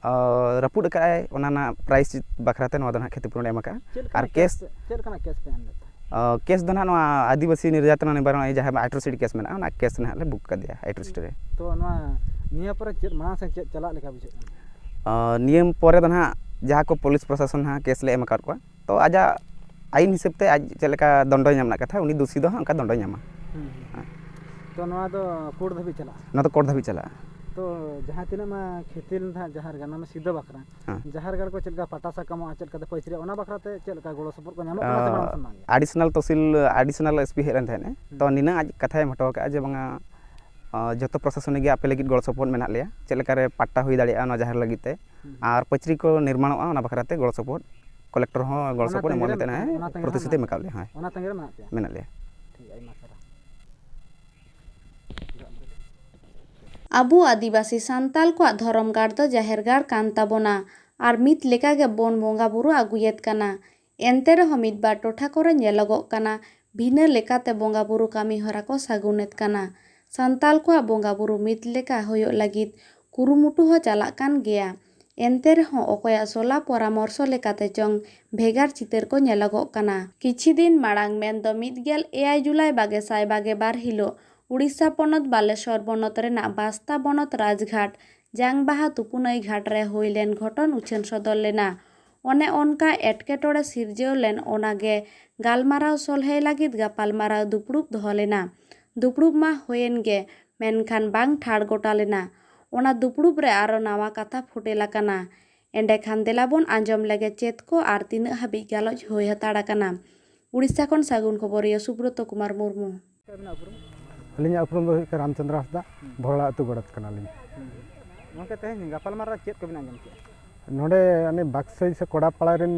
ᱟᱨ ᱨᱟᱹᱯᱩᱫ ᱟᱠᱟᱫ ᱟᱭ, ᱚᱱᱟ ᱨᱮᱱᱟᱜ ᱯᱨᱟᱭᱤᱡᱽ ᱵᱟᱠᱷᱨᱟ ᱛᱮ ᱱᱚᱣᱟ ᱫᱚ ᱱᱟᱦᱟᱜ ᱠᱷᱮᱛᱤ ᱯᱩᱨᱚᱱᱮ ᱮᱢ ᱟᱠᱟᱫᱼᱟ᱾ ᱪᱮᱫ ᱟᱨ ᱞᱮᱠᱟᱱᱟᱜ ᱠᱮᱥ ᱠᱮᱥ ᱪᱮᱫ ᱞᱮᱠᱟᱱᱟᱜ ᱠᱮᱥ ᱯᱮ ᱮᱢ ᱞᱮᱫ ᱛᱟᱦᱮᱸᱫ? ᱟᱨ ᱠᱮᱥ ᱫᱚ ᱱᱟᱦᱟᱜ ᱱᱚᱣᱟ ᱟᱹᱫᱤᱵᱟᱹᱥᱤ ᱱᱤᱨᱡᱟᱛᱚᱱᱟ ᱱᱤᱵᱟᱨᱚᱱ, ᱡᱟᱦᱟᱸ ᱟᱴᱨᱚᱥᱤᱴᱤ ᱠᱮᱥ ᱢᱮᱱᱟᱜᱼᱟ, ᱚᱱᱟ ᱠᱮᱥ ᱱᱟᱦᱟᱜ ᱞᱮ ᱵᱩᱠ ᱟᱠᱟᱫᱮᱭᱟ ᱟᱴᱨᱚᱥᱤᱴᱤ ᱨᱮ᱾ ᱛᱚ ᱱᱚᱣᱟ ᱱᱤᱭᱟᱹ ᱯᱚᱨᱮ ᱪᱮᱫ ᱢᱟᱲᱟᱝ ᱥᱮᱫ ᱪᱮᱫ ᱪᱟᱞᱟᱜ ᱞᱮᱠᱟ ᱵᱩᱡᱷᱟᱹᱜ ᱠᱟᱱᱟ? ᱟᱨ ᱱᱤᱭᱟᱹ ᱯᱚᱨᱮ ᱫᱚ ᱱᱟᱦᱟᱜ ᱡᱟᱦᱟᱸ ᱠᱚ ᱯᱩᱞᱤᱥ ᱯᱨᱚᱥᱟᱥᱚᱱ ᱱᱟᱦᱟᱜ ᱠᱮᱥ ᱞᱮ ᱮᱢ ᱟᱠᱟᱫ ᱠᱚᱣᱟ, ᱛᱚ ᱟᱡᱟᱜ ᱟᱹᱭᱤᱱ ᱦᱤᱥᱟᱹᱵ ᱛᱮ ᱟᱡ ᱪᱮᱫ ᱞᱮᱠᱟ ᱫᱚᱱᱰᱚᱭ ᱧᱟᱢ ᱨᱮᱱᱟᱜ ᱠᱟᱛᱷᱟ, ᱩᱱᱤ ᱫᱩᱥᱤ ᱫᱚ ᱦᱟᱸᱜ ᱚᱱᱠᱟ ᱫᱚᱱᱰᱚᱭ ᱧᱟᱢᱟ᱾ ᱦᱩᱸ, ᱦᱩᱸ᱾ ᱛᱚ ᱱᱚᱣᱟ ᱫᱚ ᱠᱳᱨᱴ ᱫᱷᱟᱹᱵᱤᱡ ᱪᱟᱞᱟᱜᱼᱟ? ᱱᱚᱣᱟ ᱫᱚ ᱠᱳᱨᱴ ᱫᱷᱟᱹᱵᱤᱡ ᱪᱟᱞᱟᱜᱼᱟ᱾ ᱛᱚ ᱡᱟᱦᱟᱸ ᱛᱤᱱᱟᱹᱜ ᱢᱟ ᱠᱷᱮᱛᱤ ᱱᱟᱦᱟᱜ ᱡᱟᱦᱮᱨ ᱜᱟᱲ, ᱱᱚᱣᱟ ᱢᱟ ᱥᱤᱫᱷᱟᱹ ᱵᱟᱠᱷᱨᱟ, ᱦᱮᱸ᱾ ᱡᱟᱦᱮᱨ ᱜᱟᱲ ᱠᱚ ᱪᱮᱫ ᱞᱮᱠᱟ ᱯᱟᱴᱟ ᱥᱟᱠᱟᱢᱚᱜᱼᱟ, ᱪᱮᱫ ᱞᱮᱠᱟᱛᱮ ᱯᱟᱹᱭᱪᱤᱨᱟ, ᱚᱱᱟ ᱵᱟᱠᱷᱨᱟ ᱛᱮ ᱪᱮᱫ ᱞᱮᱠᱟ ᱜᱚᱲᱚ ᱥᱚᱯᱚᱦᱚᱫ ᱠᱚ ᱧᱟᱢᱚᱜ ᱠᱟᱱᱟ ᱥᱮ ᱵᱟᱝ ᱥᱟᱱᱟᱢ ᱜᱮ? ᱟᱰᱤᱥᱚᱱᱟᱞ ᱛᱚᱦᱥᱤᱞ, ᱟᱰᱤᱥᱚᱱᱟᱞ ᱮᱥ ᱯᱤ ᱦᱮᱡ ᱞᱮᱱ ᱛᱟᱦᱮᱸᱫ, ᱦᱩᱸ᱾ ᱛᱚ ᱱᱤᱱᱟᱹᱜ ᱟᱡ ᱠᱟᱛᱷᱟᱭ ᱮᱢ ᱦᱚᱴᱚ ᱟᱠᱟᱫᱼᱟ ᱡᱮ ᱵᱟᱝᱟ, ᱟᱸ, ᱡᱚᱛᱚ ᱯᱨᱚᱥᱟᱥᱚᱱᱤᱠ ᱜᱮ ᱟᱯᱮ ᱞᱟᱹᱜᱤᱫ ᱜᱚᱲᱚ ᱥᱚᱯᱚᱦᱚᱫ ᱢᱮᱱᱟᱜ ᱞᱮᱭᱟ, ᱪᱮᱫ ᱞᱮᱠᱟᱨᱮ ᱯᱟᱴᱟ ᱦᱩᱭ ᱫᱟᱲᱮᱭᱟᱜᱼᱟ ᱱᱚᱣᱟ ᱡᱟᱦᱮᱨ ᱞᱟᱹᱜᱤᱫ ᱛᱮ, ᱦᱩᱸ᱾ ᱟᱨ ᱯᱟᱹᱪᱨᱤ ᱠᱚ ᱱᱤᱨᱢᱟᱬᱚᱜᱼᱟ ᱚᱱᱟ ᱵᱟᱠᱷᱨᱟ ᱛᱮ ᱜᱚᱲᱚ ᱥᱚᱯᱚᱦᱚᱫ, ᱠᱚᱞᱮᱠᱴᱚᱨ ᱦᱚᱸ ᱜᱚᱲᱚ ᱚᱱᱟ ᱥᱚᱯᱚᱦᱚᱫ ᱛᱟᱺᱜᱤ ᱮᱢᱚᱜ ᱨᱮ, ᱞᱟᱹᱜᱤᱫ ᱛᱮ ᱚᱱᱟ ᱛᱟᱺᱜᱤ ᱨᱮ ᱯᱨᱚᱛᱤᱥᱨᱩᱛᱤ ᱢᱮᱱᱟᱜ ᱮᱢ ᱟᱠᱟᱫ ᱞᱮᱭᱟ᱾ ᱦᱮᱸ, ᱚᱱᱟ ᱛᱟᱺᱜᱤ ᱨᱮ ᱢᱮᱱᱟᱜ ᱯᱮᱭᱟ? ᱢᱮᱱᱟᱜ ᱞᱮᱭᱟ᱾ ᱴᱷᱤᱠ, ᱟᱭᱢᱟ ᱥᱟᱨᱦᱟᱣ᱾ ᱟᱵᱚ ᱟᱹᱫᱤᱵᱟᱹᱥᱤ ᱥᱟᱱᱛᱟᱞ ᱠᱚᱣᱟᱜ ᱫᱷᱚᱨᱚᱢ ᱜᱟᱲ ᱫᱚ ᱡᱟᱦᱮᱨ ᱜᱟᱲ ᱠᱟᱱ ᱛᱟᱵᱚᱱᱟ ᱟᱨ ᱢᱤᱫ ᱞᱮᱠᱟ ᱜᱮ ᱵᱚᱱ ᱵᱚᱸᱜᱟ ᱵᱩᱨᱩ ᱟᱹᱜᱩᱭᱮᱫ ᱠᱟᱱᱟ᱾ ᱮᱱᱛᱮ ᱨᱮᱦᱚᱸ ᱢᱤᱫ ᱵᱟᱨ ᱴᱚᱴᱷᱟ ᱠᱚᱨᱮ ᱧᱮᱞᱚᱜᱚᱜ ᱠᱟᱱᱟ, ᱵᱷᱤᱱᱟᱹ ᱞᱮᱠᱟᱛᱮ ᱵᱚᱸᱜᱟ ᱵᱩᱨᱩ ᱠᱟᱹᱢᱤ ᱦᱚᱨᱟ ᱠᱚ ᱥᱟᱹᱜᱩᱱᱮᱫ ᱠᱟᱱᱟ᱾ ᱥᱟᱱᱛᱟᱞ ᱠᱚᱣᱟᱜ ᱵᱚᱸᱜᱟ ᱵᱩᱨᱩ ᱢᱤᱫ ᱞᱮᱠᱟ ᱦᱩᱭᱩᱜ ᱞᱟᱹᱜᱤᱫ ᱠᱩᱨᱩᱢᱩᱴᱩ ᱦᱚᱸ ᱪᱟᱞᱟᱜ ᱠᱟᱱ ᱜᱮᱭᱟ᱾ ᱮᱱᱛᱮ ᱨᱮᱦᱚᱸ ᱚᱠᱚᱭᱟᱜ ᱥᱚᱞᱟ ᱯᱚᱨᱟᱢᱚᱨᱥᱚ ᱞᱮᱠᱟᱛᱮ ᱪᱚᱝ ᱵᱷᱮᱜᱟᱨ ᱪᱤᱛᱟᱹᱨ ᱠᱚ ᱧᱮᱞᱚᱜᱚᱜ ᱠᱟᱱᱟ᱾ ᱠᱤᱪᱷᱤ ᱫᱤᱱ ᱢᱟᱲᱟᱝ, ᱢᱮᱱᱫᱚ ᱢᱤᱫ ᱜᱮᱞ ᱮᱭᱟᱭ ᱡᱩᱞᱟᱭ ᱵᱟᱜᱮ ᱥᱟᱭ ᱵᱟᱜᱮ ᱵᱟᱨ ᱦᱤᱞᱳᱜ ᱩᱲᱤᱥᱥᱟ ᱯᱚᱱᱚᱛ ᱵᱟᱞᱮᱥᱚᱨ ᱵᱚᱱᱚᱛ ᱨᱮᱱᱟᱜ ᱵᱟᱥᱛᱟ ᱵᱚᱱᱚᱛ ᱨᱟᱡᱽᱜᱷᱟᱴ ᱡᱟᱝᱵᱟᱦᱟ ᱛᱩᱯᱩᱱᱟᱹᱭ ᱜᱷᱟᱴ ᱨᱮ ᱦᱩᱭ ᱞᱮᱱ ᱜᱷᱚᱴᱚᱱ ᱩᱪᱷᱟᱹᱱ ᱥᱚᱫᱚᱨ ᱞᱮᱱᱟ᱾ ᱚᱱᱮ ᱚᱱᱠᱟ ᱮᱴᱠᱮᱴᱚᱬᱮ ᱥᱤᱨᱡᱟᱹᱣ ᱞᱮᱱ, ᱚᱱᱟ ᱜᱮ ᱜᱟᱞᱢᱟᱨᱟᱣ ᱥᱚᱞᱦᱮ ᱞᱟᱹᱜᱤᱫ ᱜᱟᱯᱟᱞᱢᱟᱨᱟᱣ ᱫᱩᱯᱲᱩᱵ ᱫᱚᱦᱚ ᱞᱮᱱᱟ᱾ ᱫᱩᱯᱲᱩᱵ ᱢᱟ ᱦᱩᱭᱮᱱ ᱜᱮ, ᱢᱮᱱᱠᱷᱟᱱ ᱵᱟᱝ ᱴᱷᱟᱲ ᱜᱚᱴᱟ ᱞᱮᱱᱟ᱾ ᱚᱱᱟ ᱫᱩᱯᱲᱩᱵ ᱨᱮ ᱟᱨᱚ ᱱᱟᱣᱟ ᱠᱟᱛᱷᱟ ᱯᱷᱩᱴᱮᱞ ᱟᱠᱟᱱᱟ᱾ ᱮᱸᱰᱮᱠᱷᱟᱱ ᱫᱮᱞᱟ ᱵᱚᱱ ᱟᱸᱡᱚᱢ ᱞᱮᱜᱮ ᱪᱮᱫ ᱠᱚ ᱟᱨ ᱛᱤᱱᱟᱹᱜ ᱦᱟᱹᱵᱤᱡ ᱜᱟᱞᱚᱪ ᱦᱩᱭ ᱦᱟᱛᱟᱲ ᱟᱠᱟᱱᱟ᱾ ᱩᱲᱤᱥᱥᱟ ᱠᱷᱚᱱ ᱥᱟᱹᱜᱩᱱ ᱠᱷᱚᱵᱚᱨᱤᱭᱟᱹ ᱥᱩᱵᱨᱚᱛᱚ ᱠᱩᱢᱟᱨ ᱢᱩᱨᱢᱩ᱾ ᱟᱹᱵᱤᱱᱟᱜ ᱩᱯᱨᱩᱢ? ᱟᱹᱞᱤᱧᱟᱜ ᱩᱯᱨᱩᱢ ᱫᱚ ᱦᱩᱭᱩᱜ ᱠᱟᱱᱟ ᱨᱟᱢᱪᱚᱸᱫᱽᱨᱚ ᱦᱟᱸᱥᱫᱟ, ᱦᱩᱸ᱾ ᱵᱷᱚᱨᱚᱲᱟ ᱟᱹᱛᱩ ᱜᱚᱰᱮᱛ ᱠᱟᱱᱟᱞᱤᱧ᱾ ᱦᱩᱸ᱾ ᱜᱚᱢᱠᱮ, ᱛᱮᱦᱮᱧ ᱜᱟᱯᱟᱞᱢᱟᱨᱟᱣ ᱪᱮᱫ ᱠᱚᱵᱤᱱ ᱟᱸᱡᱚᱢ ᱠᱮᱜᱼᱟ? ᱱᱚᱰᱮ ᱟᱹᱱᱤ ᱵᱟᱠᱥᱚᱭ ᱥᱮ ᱠᱚᱲᱟᱯᱟᱲᱟ ᱨᱮᱱ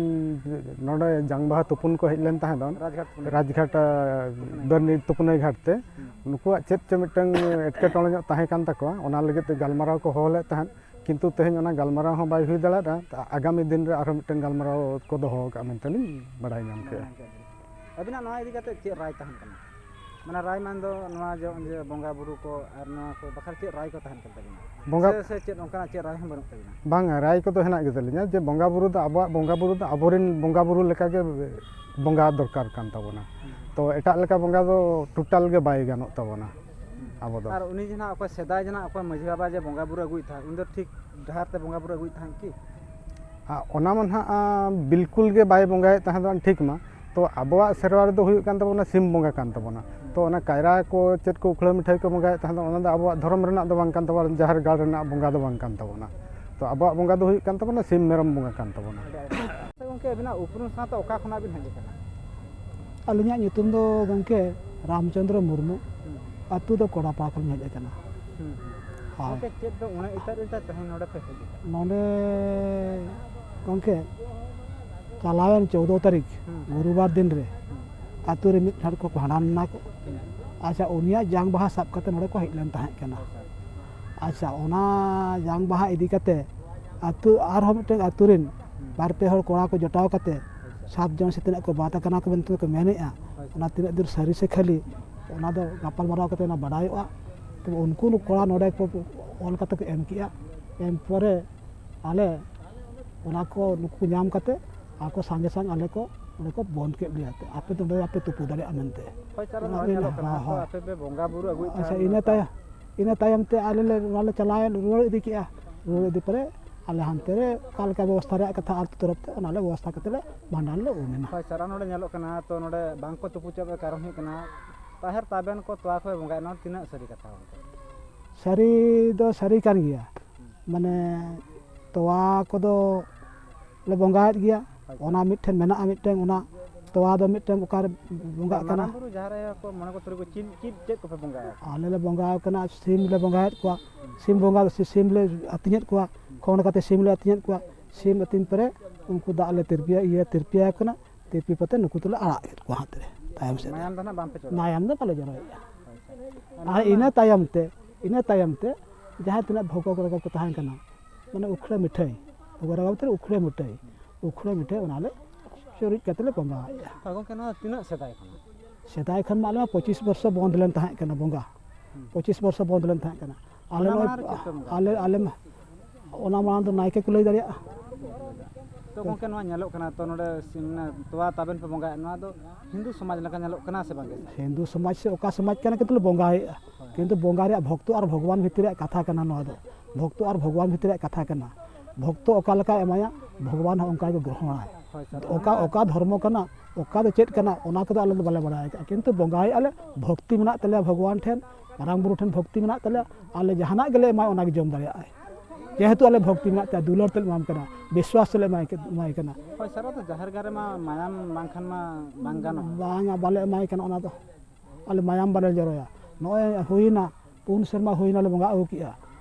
ᱱᱚᱰᱮ ᱡᱟᱝᱵᱟᱦᱟ ᱛᱩᱯᱩᱱ ᱠᱚ ᱦᱮᱡ ᱞᱮᱱ ᱛᱟᱦᱮᱸ ᱫᱚ, ᱨᱟᱡᱽᱜᱷᱟᱴ ᱛᱩᱯᱩᱱ᱾ ᱨᱟᱡᱽᱜᱷᱟᱴ, ᱟᱸ, ᱛᱩᱯᱩᱱ᱾ ᱵᱟᱹᱨᱱᱤ ᱛᱩᱯᱩᱱᱟᱹᱭ ᱜᱷᱟᱴ ᱛᱮ, ᱦᱩᱸ᱾ ᱱᱩᱠᱩᱣᱟᱜ ᱪᱮᱫ ᱪᱚ ᱢᱤᱫᱴᱟᱝ ᱮᱴᱠᱮᱴᱚᱬᱮ ᱧᱚᱜ ᱛᱟᱦᱮᱸ ᱠᱟᱱ ᱛᱟᱠᱚᱣᱟ, ᱚᱱᱟ ᱞᱟᱹᱜᱤᱫ ᱛᱮ ᱜᱟᱞᱢᱟᱨᱟᱣ ᱠᱚ ᱦᱚᱦᱚ ᱞᱮᱫ ᱛᱟᱦᱮᱸᱫ, ᱠᱤᱱᱛᱩ ᱛᱮᱦᱮᱧ ᱚᱱᱟ ᱜᱟᱞᱢᱟᱨᱟᱣ ᱦᱚᱸ ᱵᱟᱭ ᱦᱩᱭ ᱫᱟᱲᱮᱭᱟᱫᱟ᱾ ᱟᱜᱟᱢᱤ ᱫᱤᱱ ᱨᱮ ᱟᱨᱦᱚᱸ ᱢᱤᱫᱴᱟᱝ ᱜᱟᱞᱢᱟᱨᱟᱣ ᱠᱚ ᱫᱚᱦᱚ ᱟᱠᱟᱫ ᱢᱮᱱᱛᱮ ᱞᱤᱧ ᱵᱟᱲᱟᱭ ᱧᱟᱢ ᱠᱮᱫᱼᱟ᱾ ᱟᱹᱵᱤᱱᱟᱜ ᱱᱚᱣᱟ ᱤᱫᱤ ᱠᱟᱛᱮ ᱪᱮᱫ ᱨᱟᱭ ᱛᱟᱦᱮᱱ ᱠᱟᱱᱟ? ᱢᱟᱱᱮ ᱨᱟᱭ ᱢᱟᱱ ᱫᱚ ᱱᱚᱣᱟ ᱡᱮ, ᱡᱮ ᱵᱚᱸᱜᱟ ᱵᱩᱨᱩ ᱠᱚ ᱟᱨ ᱱᱚᱣᱟ ᱠᱚ ᱵᱟᱠᱷᱨᱟ ᱪᱮᱫ ᱨᱟᱭ ᱠᱚ ᱛᱟᱦᱮᱱ ᱠᱟᱱ ᱛᱟᱵᱤᱱᱟ? ᱵᱚᱸᱜᱟ ᱥᱮ, ᱥᱮ ᱪᱮᱫ ᱚᱱᱠᱟᱱᱟᱜ ᱪᱮᱫ ᱨᱟᱭ ᱦᱚᱸ ᱵᱟᱹᱱᱩᱜ ᱛᱟᱵᱤᱱᱟ? ᱵᱟᱝᱟ, ᱨᱟᱭ ᱠᱚᱫᱚ ᱦᱮᱱᱟᱜ ᱜᱮᱛᱟᱞᱤᱧᱟ ᱡᱮ ᱵᱚᱸᱜᱟ ᱵᱩᱨᱩ ᱫᱚ ᱟᱵᱚᱣᱟᱜ ᱵᱚᱸᱜᱟ ᱵᱩᱨᱩ ᱫᱚ ᱟᱵᱚᱨᱮᱱ ᱵᱚᱸᱜᱟ ᱵᱩᱨᱩ ᱞᱮᱠᱟᱜᱮ ᱵᱚᱸᱜᱟ ᱫᱚᱨᱠᱟᱨ ᱠᱟᱱ ᱛᱟᱵᱚᱱᱟ᱾ ᱦᱩᱸ᱾ ᱛᱚ ᱮᱴᱟᱜ ᱞᱮᱠᱟ ᱵᱚᱸᱜᱟ ᱫᱚ ᱴᱳᱴᱟᱞ ᱜᱮ ᱵᱟᱭ ᱜᱟᱱᱚᱜ ᱛᱟᱵᱚᱱᱟ᱾ ᱦᱩᱸ᱾ ᱟᱵᱚ ᱫᱚ᱾ ᱟᱨ ᱩᱱᱤ ᱡᱮ ᱱᱟᱦᱟᱜ ᱚᱠᱚᱭ ᱥᱮᱫᱟᱭ ᱡᱮ ᱱᱟᱦᱟᱜ ᱚᱠᱚᱭ ᱢᱟᱺᱡᱷᱤ ᱵᱟᱵᱟ ᱡᱮ ᱵᱚᱸᱜᱟ ᱵᱩᱨᱩ ᱟᱹᱜᱩᱭᱮᱫ ᱛᱟᱦᱮᱸᱫ, ᱩᱱᱤ ᱫᱚ ᱴᱷᱤᱠ ᱰᱟᱦᱟᱨ ᱛᱮ ᱵᱚᱸᱜᱟ ᱵᱩᱨᱩ ᱟᱹᱜᱩᱭᱮᱫ ᱛᱟᱦᱮᱸᱫ ᱠᱤ? ᱟᱨ ᱚᱱᱟ ᱢᱟ ᱱᱟᱦᱟᱜ, ᱟᱸ, ᱵᱤᱞᱠᱩᱞ ᱜᱮ ᱵᱟᱭ ᱵᱚᱸᱜᱟᱭᱮᱫ ᱛᱟᱦᱮᱸ ᱫᱚ, ᱴᱷᱤᱠ ᱢᱟ᱾ ᱛᱚ, ᱟᱵᱚᱣᱟᱜ ᱥᱮᱨᱣᱟ ᱨᱮᱫᱚ ᱦᱩᱭᱩᱜ ᱠᱟᱱ ᱛᱟᱵᱚᱱᱟ ᱥᱤᱢ ᱵᱚᱸᱜᱟ ᱠᱟᱱ ᱛᱟᱵᱚᱱᱟ᱾ ᱛᱚ, ᱚᱱᱟ ᱠᱟᱭᱨᱟ ᱠᱚ ᱪᱮᱫ ᱠᱚ ᱩᱠᱷᱲᱟᱹ ᱢᱤᱴᱷᱟᱹᱭ ᱠᱚ ᱵᱚᱸᱜᱟᱭᱮᱫ ᱛᱟᱦᱮᱸ ᱫᱚ, ᱚᱱᱟ ᱫᱚ ᱟᱵᱚᱣᱟᱜ ᱫᱷᱚᱨᱚᱢ ᱨᱮᱱᱟᱜ ᱫᱚ ᱵᱟᱝ ᱠᱟᱱ ᱛᱟᱵᱚᱱᱟ, ᱡᱟᱦᱮᱨ ᱜᱟᱲ ᱨᱮᱱᱟᱜ ᱵᱚᱸᱜᱟ ᱫᱚ ᱵᱟᱝ ᱠᱟᱱ ᱛᱟᱵᱚᱱᱟ᱾ ᱛᱚ, ᱟᱵᱚᱣᱟᱜ ᱵᱚᱸᱜᱟ ᱫᱚ ᱦᱩᱭᱩᱜ ᱠᱟᱱ ᱛᱟᱵᱚᱱᱟ ᱥᱤᱢ ᱢᱮᱨᱚᱢ ᱵᱚᱸᱜᱟ ᱠᱟᱱ ᱛᱟᱵᱚᱱᱟ᱾ ᱟᱪᱪᱷᱟ ᱜᱚᱢᱠᱮ, ᱟᱹᱵᱤᱱᱟᱜ ᱩᱯᱨᱩᱢ ᱥᱟᱶᱛᱮ ᱚᱠᱟ ᱠᱷᱚᱱᱟᱜ ᱵᱤᱱ ᱦᱮᱡ ᱟᱠᱟᱱᱟ? ᱟᱹᱞᱤᱧᱟᱜ ᱧᱩᱛᱩᱢ ᱫᱚ ᱜᱚᱢᱠᱮ ᱨᱟᱢᱪᱚᱸᱫᱽᱨᱚ ᱢᱩᱨᱢᱩ, ᱦᱩᱸ᱾ ᱟᱹᱛᱩ ᱫᱚ ᱠᱚᱲᱟᱯᱟᱲᱟ ᱠᱷᱚᱱ ᱞᱤᱧ ᱦᱮᱡ ᱟᱠᱟᱱᱟ᱾ ᱦᱩᱸ, ᱦᱩᱸ᱾ ᱦᱳᱭ᱾ ᱜᱚᱢᱠᱮ, ᱪᱮᱫ ᱫᱚ ᱩᱱᱟᱹᱜ ᱤᱛᱟᱹᱨ ᱤᱛᱟᱹᱨ ᱛᱮᱦᱮᱧ ᱱᱚᱰᱮ ᱯᱮ ᱦᱮᱡ ᱟᱠᱟᱱᱟ? ᱱᱚᱰᱮ ᱜᱚᱢᱠᱮ, ᱪᱟᱞᱟᱣᱮᱱ ᱪᱳᱫᱽᱫᱳ ᱛᱟᱹᱨᱤᱠᱷ, ᱦᱩᱸ᱾ ᱜᱩᱨᱩᱵᱟᱨ ᱫᱤᱱ ᱨᱮ ᱦᱩᱸ᱾ ᱟᱹᱛᱩ ᱨᱮ ᱢᱤᱫ ᱦᱚᱲ ᱠᱚ ᱵᱷᱟᱸᱰᱟᱱ ᱮᱱᱟ ᱠᱚ᱾ ᱦᱩᱸ᱾ ᱟᱪᱪᱷᱟ, ᱩᱱᱤᱭᱟᱜ ᱡᱟᱝ ᱵᱟᱦᱟ ᱥᱟᱵ ᱠᱟᱛᱮ ᱱᱚᱰᱮ ᱠᱚ ᱦᱮᱡ ᱞᱮᱱ ᱛᱟᱦᱮᱸ ᱠᱟᱱᱟ᱾ ᱟᱪᱪᱷᱟ᱾ ᱟᱪᱪᱷᱟ, ᱚᱱᱟ ᱡᱟᱝ ᱵᱟᱦᱟ ᱤᱫᱤ ᱠᱟᱛᱮ ᱟᱹᱛᱩ, ᱟᱨᱦᱚᱸ ᱢᱤᱫᱴᱮᱱ ᱟᱹᱛᱩ ᱨᱮᱱ ᱦᱩᱸ᱾ ᱵᱟᱨ ᱯᱮ ᱦᱚᱲ ᱠᱚᱲᱟ ᱠᱚ ᱡᱚᱴᱟᱣ ᱠᱟᱛᱮ ᱟᱪᱪᱷᱟ᱾ ᱥᱟᱛ ᱡᱚᱱ ᱥᱮ ᱛᱤᱱᱟᱹᱜ ᱠᱚ ᱵᱟᱫ ᱟᱠᱟᱱᱟ ᱠᱚ ᱢᱮᱱᱛᱮ ᱠᱚ ᱢᱮᱱᱮᱫᱼᱟ᱾ ᱟᱪᱪᱷᱟ᱾ ᱚᱱᱟ ᱛᱤᱱᱟᱹᱜ ᱫᱩᱨ ᱥᱟᱹᱨᱤ ᱥᱮ ᱠᱷᱟᱹᱞᱤ, ᱚᱱᱟ ᱫᱚ ᱜᱟᱯᱟᱞᱢᱟᱨᱟᱣ ᱠᱟᱛᱮ ᱚᱱᱟ ᱵᱟᱰᱟᱭᱚᱜᱼᱟ᱾ ᱛᱚᱵᱮ ᱩᱱᱠᱩ ᱠᱚᱲᱟ ᱱᱚᱰᱮ ᱠᱚ ᱚᱞ ᱠᱟᱛᱮ ᱠᱚ ᱮᱢ ᱠᱮᱜᱼᱟ᱾ ᱮᱢ ᱯᱚᱨᱮ ᱟᱞᱮ ᱚᱱᱟ ᱠᱚ ᱱᱩᱠᱩ ᱧᱟᱢ ᱠᱟᱛᱮ ᱟᱠᱚ ᱥᱟᱸᱜᱮ ᱥᱟᱝ ᱟᱞᱮ ᱠᱚ ᱚᱸᱰᱮ ᱠᱚ ᱵᱚᱱᱫ ᱠᱮᱫ ᱞᱮᱭᱟ, ᱟᱯᱮ ᱫᱚ ᱱᱚᱰᱮ ᱵᱟᱯᱮ ᱛᱩᱯᱩ ᱫᱟᱲᱮᱭᱟᱜᱼᱟ ᱢᱮᱱᱛᱮ᱾ ᱦᱳᱭ ᱥᱟᱨ, ᱚᱱᱟ ᱱᱚᱣᱟ ᱤᱭᱟᱹ ᱧᱮᱞᱚᱜ ᱠᱟᱱᱟ ᱦᱮᱸ, ᱛᱚ, ᱦᱮᱸ᱾ ᱟᱯᱮ ᱯᱮ ᱵᱚᱸᱜᱟ ᱵᱩᱨᱩ ᱟᱹᱜᱩᱭᱮᱫ ᱟᱪᱪᱷᱟ, ᱛᱟᱦᱮᱸᱫ ᱤᱱᱟᱹ ᱱᱚᱝᱠᱟ᱾ ᱛᱟᱭᱚᱢ, ᱤᱱᱟᱹ ᱛᱟᱭᱚᱢ ᱛᱮ ᱟᱞᱮ ᱞᱮ, ᱱᱚᱣᱟ ᱞᱮ ᱪᱟᱞᱟᱣᱮᱱ, ᱨᱩᱣᱟᱹᱲ ᱤᱫᱤ ᱠᱮᱜᱼᱟ᱾ ᱨᱩᱣᱟᱹᱲ ᱤᱫᱤ ᱯᱚᱨᱮ ᱟᱞᱮ ᱦᱟᱱᱛᱮ ᱨᱮ ᱚᱠᱟ ᱞᱮᱠᱟ ᱵᱮᱵᱚᱥᱛᱷᱟ ᱨᱮᱭᱟᱜ ᱠᱟᱛᱷᱟ ᱟᱹᱛᱩ ᱛᱚᱨᱚᱯ ᱛᱮ, ᱚᱱᱟ ᱞᱮ ᱵᱮᱵᱚᱥᱛᱷᱟ ᱠᱟᱛᱮ ᱞᱮ ᱵᱷᱟᱸᱰᱟᱱ ᱞᱮ ᱩᱢ ᱮᱱᱟ᱾ ᱦᱳᱭ ᱥᱟᱨ, ᱱᱚᱰᱮ ᱧᱮᱞᱚᱜ ᱠᱟᱱᱟ ᱛᱚ, ᱱᱚᱰᱮ ᱵᱟᱝ ᱠᱚ ᱛᱩᱯᱩ ᱪᱚᱣᱟᱜ ᱠᱟᱨᱚᱱ ᱦᱩᱭᱩᱜ ᱠᱟᱱᱟ ᱛᱟᱦᱮᱨ ᱛᱟᱵᱮᱱ ᱠᱚ ᱛᱚᱣᱟ ᱠᱚᱭ ᱵᱚᱸᱜᱟᱭᱟ, ᱱᱚᱣᱟ ᱛᱤᱱᱟᱹᱜ ᱥᱟᱹᱨᱤ ᱠᱟᱛᱷᱟ ᱜᱚᱢᱠᱮ? ᱥᱟᱹᱨᱤ ᱫᱚ ᱥᱟᱹᱨᱤ ᱠᱟᱱ ᱜᱮᱭᱟ, ᱢᱟᱱᱮ ᱛᱚᱣᱟ ᱠᱚᱫᱚ ᱞᱮ ᱵᱚᱸᱜᱟᱭᱮᱫ ᱜᱮᱭᱟ᱾ ᱟᱪᱪᱷᱟ᱾ ᱚᱱᱟ ᱢᱤᱫᱴᱷᱮᱱ ᱢᱮᱱᱟᱜᱼᱟ, ᱢᱤᱫᱴᱮᱱ ᱚᱱᱟ ᱛᱚᱣᱟ ᱫᱚ ᱢᱤᱫᱴᱮᱱ ᱚᱠᱟᱨᱮ ᱵᱚᱸᱜᱟᱜ ᱠᱟᱱᱟ᱾ ᱢᱟᱨᱟᱝ ᱵᱩᱨᱩ ᱡᱟᱦᱮᱨ ᱟᱭᱳ ᱠᱚ ᱢᱚᱬᱮ ᱠᱚ ᱛᱩᱨᱩᱭ ᱠᱚ ᱪᱮᱫ, ᱪᱮᱫ, ᱪᱮᱫ ᱠᱚᱯᱮ ᱵᱚᱸᱜᱟᱭᱟ? ᱟᱞᱮ ᱞᱮ ᱵᱚᱸᱜᱟ ᱟᱠᱟᱱᱟ, ᱥᱤᱢ ᱞᱮ ᱵᱚᱸᱜᱟᱭᱮᱫ ᱠᱚᱣᱟ, ᱥᱤᱢ ᱵᱚᱸᱜᱟ ᱫᱚ ᱥᱤ-, ᱥᱤᱢ ᱞᱮ ᱟᱹᱛᱤᱧᱮᱫ ᱠᱚᱣᱟ, ᱠᱷᱚᱸᱰ ᱠᱟᱛᱮ ᱥᱤᱢ ᱞᱮ ᱟᱹᱛᱤᱧᱮᱫ ᱠᱚᱣᱟ᱾ ᱥᱤᱢ ᱟᱹᱛᱤᱧ ᱯᱚᱨᱮ ᱩᱱᱠᱩ ᱫᱟᱜ ᱞᱮ ᱛᱤᱨᱯᱤᱭᱟ, ᱤᱭᱟᱹ ᱛᱤᱨᱯᱤᱭᱟ ᱠᱚ ᱠᱟᱱᱟ, ᱛᱤᱨᱯᱤ ᱠᱟᱛᱮ ᱱᱩᱠᱩ ᱫᱚᱞᱮ ᱟᱲᱟᱜ ᱠᱮᱫ ᱠᱚᱣᱟ ᱦᱟᱱᱛᱮ ᱨᱮ ᱛᱟᱭᱚᱢ ᱥᱮᱫ ᱨᱮ᱾ ᱢᱟᱭᱟᱢ ᱫᱚ ᱱᱟᱜ ᱵᱟᱝ ᱯᱮ ᱪᱚᱰᱚᱨᱟ? ᱢᱟᱭᱟᱢ ᱫᱚ ᱵᱟᱞᱮ ᱡᱚᱨᱚᱭᱮᱫᱼᱟ᱾ ᱦᱳᱭ, ᱦᱳᱭ᱾ ᱟᱨ ᱟᱨ ᱤᱱᱟᱹ ᱚᱱᱟ ᱛᱟᱭᱚᱢ ᱛᱮ, ᱤᱱᱟᱹ ᱛᱟᱭᱚᱢ ᱛᱮ ᱡᱟᱦᱟᱸ ᱛᱤᱱᱟᱹᱜ ᱵᱷᱳᱜᱽ ᱨᱟᱜᱟᱣ ᱠᱚ ᱛᱟᱦᱮᱸ ᱠᱟᱱᱟ, ᱢᱟᱱᱮ ᱩᱠᱷᱲᱟᱹ ᱢᱤᱴᱷᱟᱹᱭ, ᱵᱷᱳᱜᱽ ᱨᱟᱜᱟᱣ ᱵᱚᱞᱛᱮ ᱩᱠᱷᱲᱟᱹ ᱢᱤᱴᱷᱟᱹᱭ, ᱩᱠᱷᱲᱟᱹ ᱢᱤᱴᱷᱟᱹᱭ ᱚᱱᱟ ᱞᱮ ᱪᱩᱨᱩᱡ ᱠᱟᱛᱮ ᱞᱮ ᱵᱚᱸᱜᱟᱣᱟᱜᱼᱟ᱾ ᱦᱳᱭ ᱜᱚᱢᱠᱮ, ᱱᱚᱣᱟ ᱛᱤᱱᱟᱹᱜ ᱥᱮᱫᱟᱭ ᱠᱷᱚᱱᱟᱜ? ᱥᱮᱫᱟᱭ ᱠᱷᱚᱱ ᱢᱟ ᱟᱞᱮ ᱢᱟ ᱯᱚᱸᱪᱤᱥ ᱵᱚᱨᱥᱚ ᱵᱚᱱᱫ ᱞᱮᱱ ᱛᱟᱦᱮᱸ ᱠᱟᱱᱟ ᱵᱚᱸᱜᱟ᱾ ᱦᱩᱸ᱾ ᱯᱚᱸᱪᱤᱥ ᱵᱚᱨᱥᱚ ᱵᱚᱱᱫ ᱞᱮᱱ ᱛᱟᱦᱮᱸ ᱠᱟᱱᱟ᱾ ᱟᱞᱮ ᱚᱱᱟ ᱱᱚᱜᱼᱚᱭ, ᱢᱟᱲᱟᱝ ᱨᱮ ᱪᱮᱫ ᱯᱮ ᱵᱚᱸᱜᱟ ᱟᱞᱮ, ᱞᱮᱫᱟ? ᱟᱞᱮ ᱢᱟ, ᱚᱱᱟ ᱢᱟᱲᱟᱝ ᱫᱚ ᱱᱟᱭᱠᱮ ᱠᱚ ᱞᱟᱹᱭ ᱫᱟᱲᱮᱭᱟᱜᱼᱟ᱾ ᱛᱚ ᱜᱚᱢᱠᱮ, ᱱᱚᱣᱟ ᱧᱮᱞᱚᱜ ᱠᱟᱱᱟ ᱛᱚ, ᱱᱚᱰᱮ ᱥᱤᱢ-, ᱢᱟᱱᱮ ᱛᱚᱣᱟ ᱛᱟᱵᱮᱱ ᱯᱮ ᱵᱚᱸᱜᱟᱭᱮᱫ, ᱱᱚᱣᱟ ᱫᱚ ᱦᱤᱱᱫᱩ ᱥᱚᱢᱟᱡᱽ ᱞᱮᱠᱟ ᱧᱮᱞᱚᱜ ᱠᱟᱱᱟ ᱥᱮ ᱵᱟᱝ ᱜᱮ? ᱦᱤᱱᱫᱩ ᱥᱚᱢᱟᱡᱽ ᱥᱮ ᱚᱠᱟ ᱥᱚᱢᱟᱡᱽ ᱠᱟᱱᱟ, ᱠᱤᱱᱛᱩ ᱞᱮ ᱵᱚᱸᱜᱟᱭᱮᱫᱼᱟ᱾ ᱦᱳᱭ᱾ ᱠᱤᱱᱛᱩ ᱵᱚᱸᱜᱟ ᱨᱮᱭᱟᱜ ᱵᱷᱚᱠᱛᱚ ᱟᱨ ᱵᱷᱚᱜᱚᱵᱟᱱ ᱵᱷᱤᱛᱤᱨ ᱨᱮᱭᱟᱜ ᱠᱟᱛᱷᱟ ᱠᱟᱱᱟ ᱱᱚᱣᱟ ᱫᱚ᱾ ᱵᱷᱚᱠᱛᱚ ᱟᱨ ᱵᱷᱚᱜᱚᱵᱟᱱ ᱵᱷᱤᱛᱤᱨ ᱨᱮᱭᱟᱜ ᱠᱟᱛᱷᱟ ᱠᱟᱱᱟ᱾ ᱵᱷᱚᱠᱛᱚ ᱚᱠᱟ ᱞᱮᱠᱟᱭ ᱮᱢᱟᱭᱟ, ᱵᱷᱚᱜᱚᱵᱟᱱ ᱦᱚᱸ ᱚᱱᱠᱟ ᱜᱮ ᱜᱨᱚᱦᱚᱱᱟᱭ᱾ ᱦᱳᱭ ᱥᱟᱨ᱾ ᱚᱠᱟ, ᱚᱠᱟ ᱫᱷᱚᱨᱢᱚ ᱠᱟᱱᱟ, ᱚᱠᱟ ᱫᱚ ᱪᱮᱫ ᱠᱟᱱᱟ, ᱚᱱᱟ ᱠᱚᱫᱚ ᱟᱞᱮ ᱫᱚ ᱵᱟᱞᱮ ᱵᱟᱲᱟᱭ ᱟᱠᱟᱫᱼᱟ, ᱠᱤᱱᱛᱩ ᱵᱚᱸᱜᱟᱭᱮᱫᱼᱟ ᱞᱮ, ᱵᱷᱚᱠᱛᱤ ᱢᱮᱱᱟᱜ ᱛᱟᱞᱮᱭᱟ ᱵᱷᱚᱜᱚᱵᱟᱱ ᱴᱷᱮᱱ, ᱢᱟᱨᱟᱝ ᱵᱩᱨᱩ ᱴᱷᱮᱱ ᱵᱷᱚᱠᱛᱤ ᱢᱮᱱᱟᱜ ᱛᱟᱞᱮᱭᱟ᱾ ᱟᱞᱮ ᱡᱟᱦᱟᱱᱟᱜ ᱜᱮᱞᱮ ᱮᱢᱟᱭ, ᱚᱱᱟ ᱜᱮ ᱡᱚᱢ ᱫᱟᱲᱮᱭᱟᱜᱼᱟᱭ᱾ ᱡᱮᱦᱮᱛᱩ ᱟᱞᱮ ᱵᱷᱚᱠᱛᱤ ᱢᱮᱱᱟᱜ ᱛᱟᱭᱟ, ᱫᱩᱞᱟᱹᱲ ᱛᱮᱞᱮ ᱮᱢᱟᱭ ᱠᱮ-, ᱵᱤᱥᱣᱟᱥ ᱛᱮᱞᱮ ᱮᱢᱟᱭ ᱠᱮ-, ᱮᱢᱟᱭ ᱠᱟᱱᱟ᱾ ᱦᱳᱭ ᱥᱟᱨ, ᱟᱫᱚ ᱡᱟᱦᱮᱨ ᱜᱟᱲ ᱨᱮᱢᱟ ᱢᱟᱭᱟᱢ ᱵᱟᱝᱠᱷᱟᱱ ᱢᱟ ᱵᱟᱝ ᱜᱟᱱᱚᱜᱼᱟ᱾ ᱵᱟᱝᱟ, ᱵᱟᱞᱮ ᱮᱢᱟᱭ ᱠᱟᱱᱟ ᱚᱱᱟ ᱫᱚ᱾ ᱟᱞᱮ ᱢᱟᱭᱟᱢ ᱵᱟᱞᱮ ᱡᱚᱨᱚᱭᱟ᱾ ᱱᱚᱜᱼᱚᱭ ᱦᱩᱭᱱᱟ, ᱯᱩᱱ ᱥᱮᱨᱢᱟ ᱦᱩᱭᱱᱟ ᱞᱮ ᱵᱚᱸᱜᱟ ᱟᱹᱜᱩ ᱠᱮᱜᱼᱟ᱾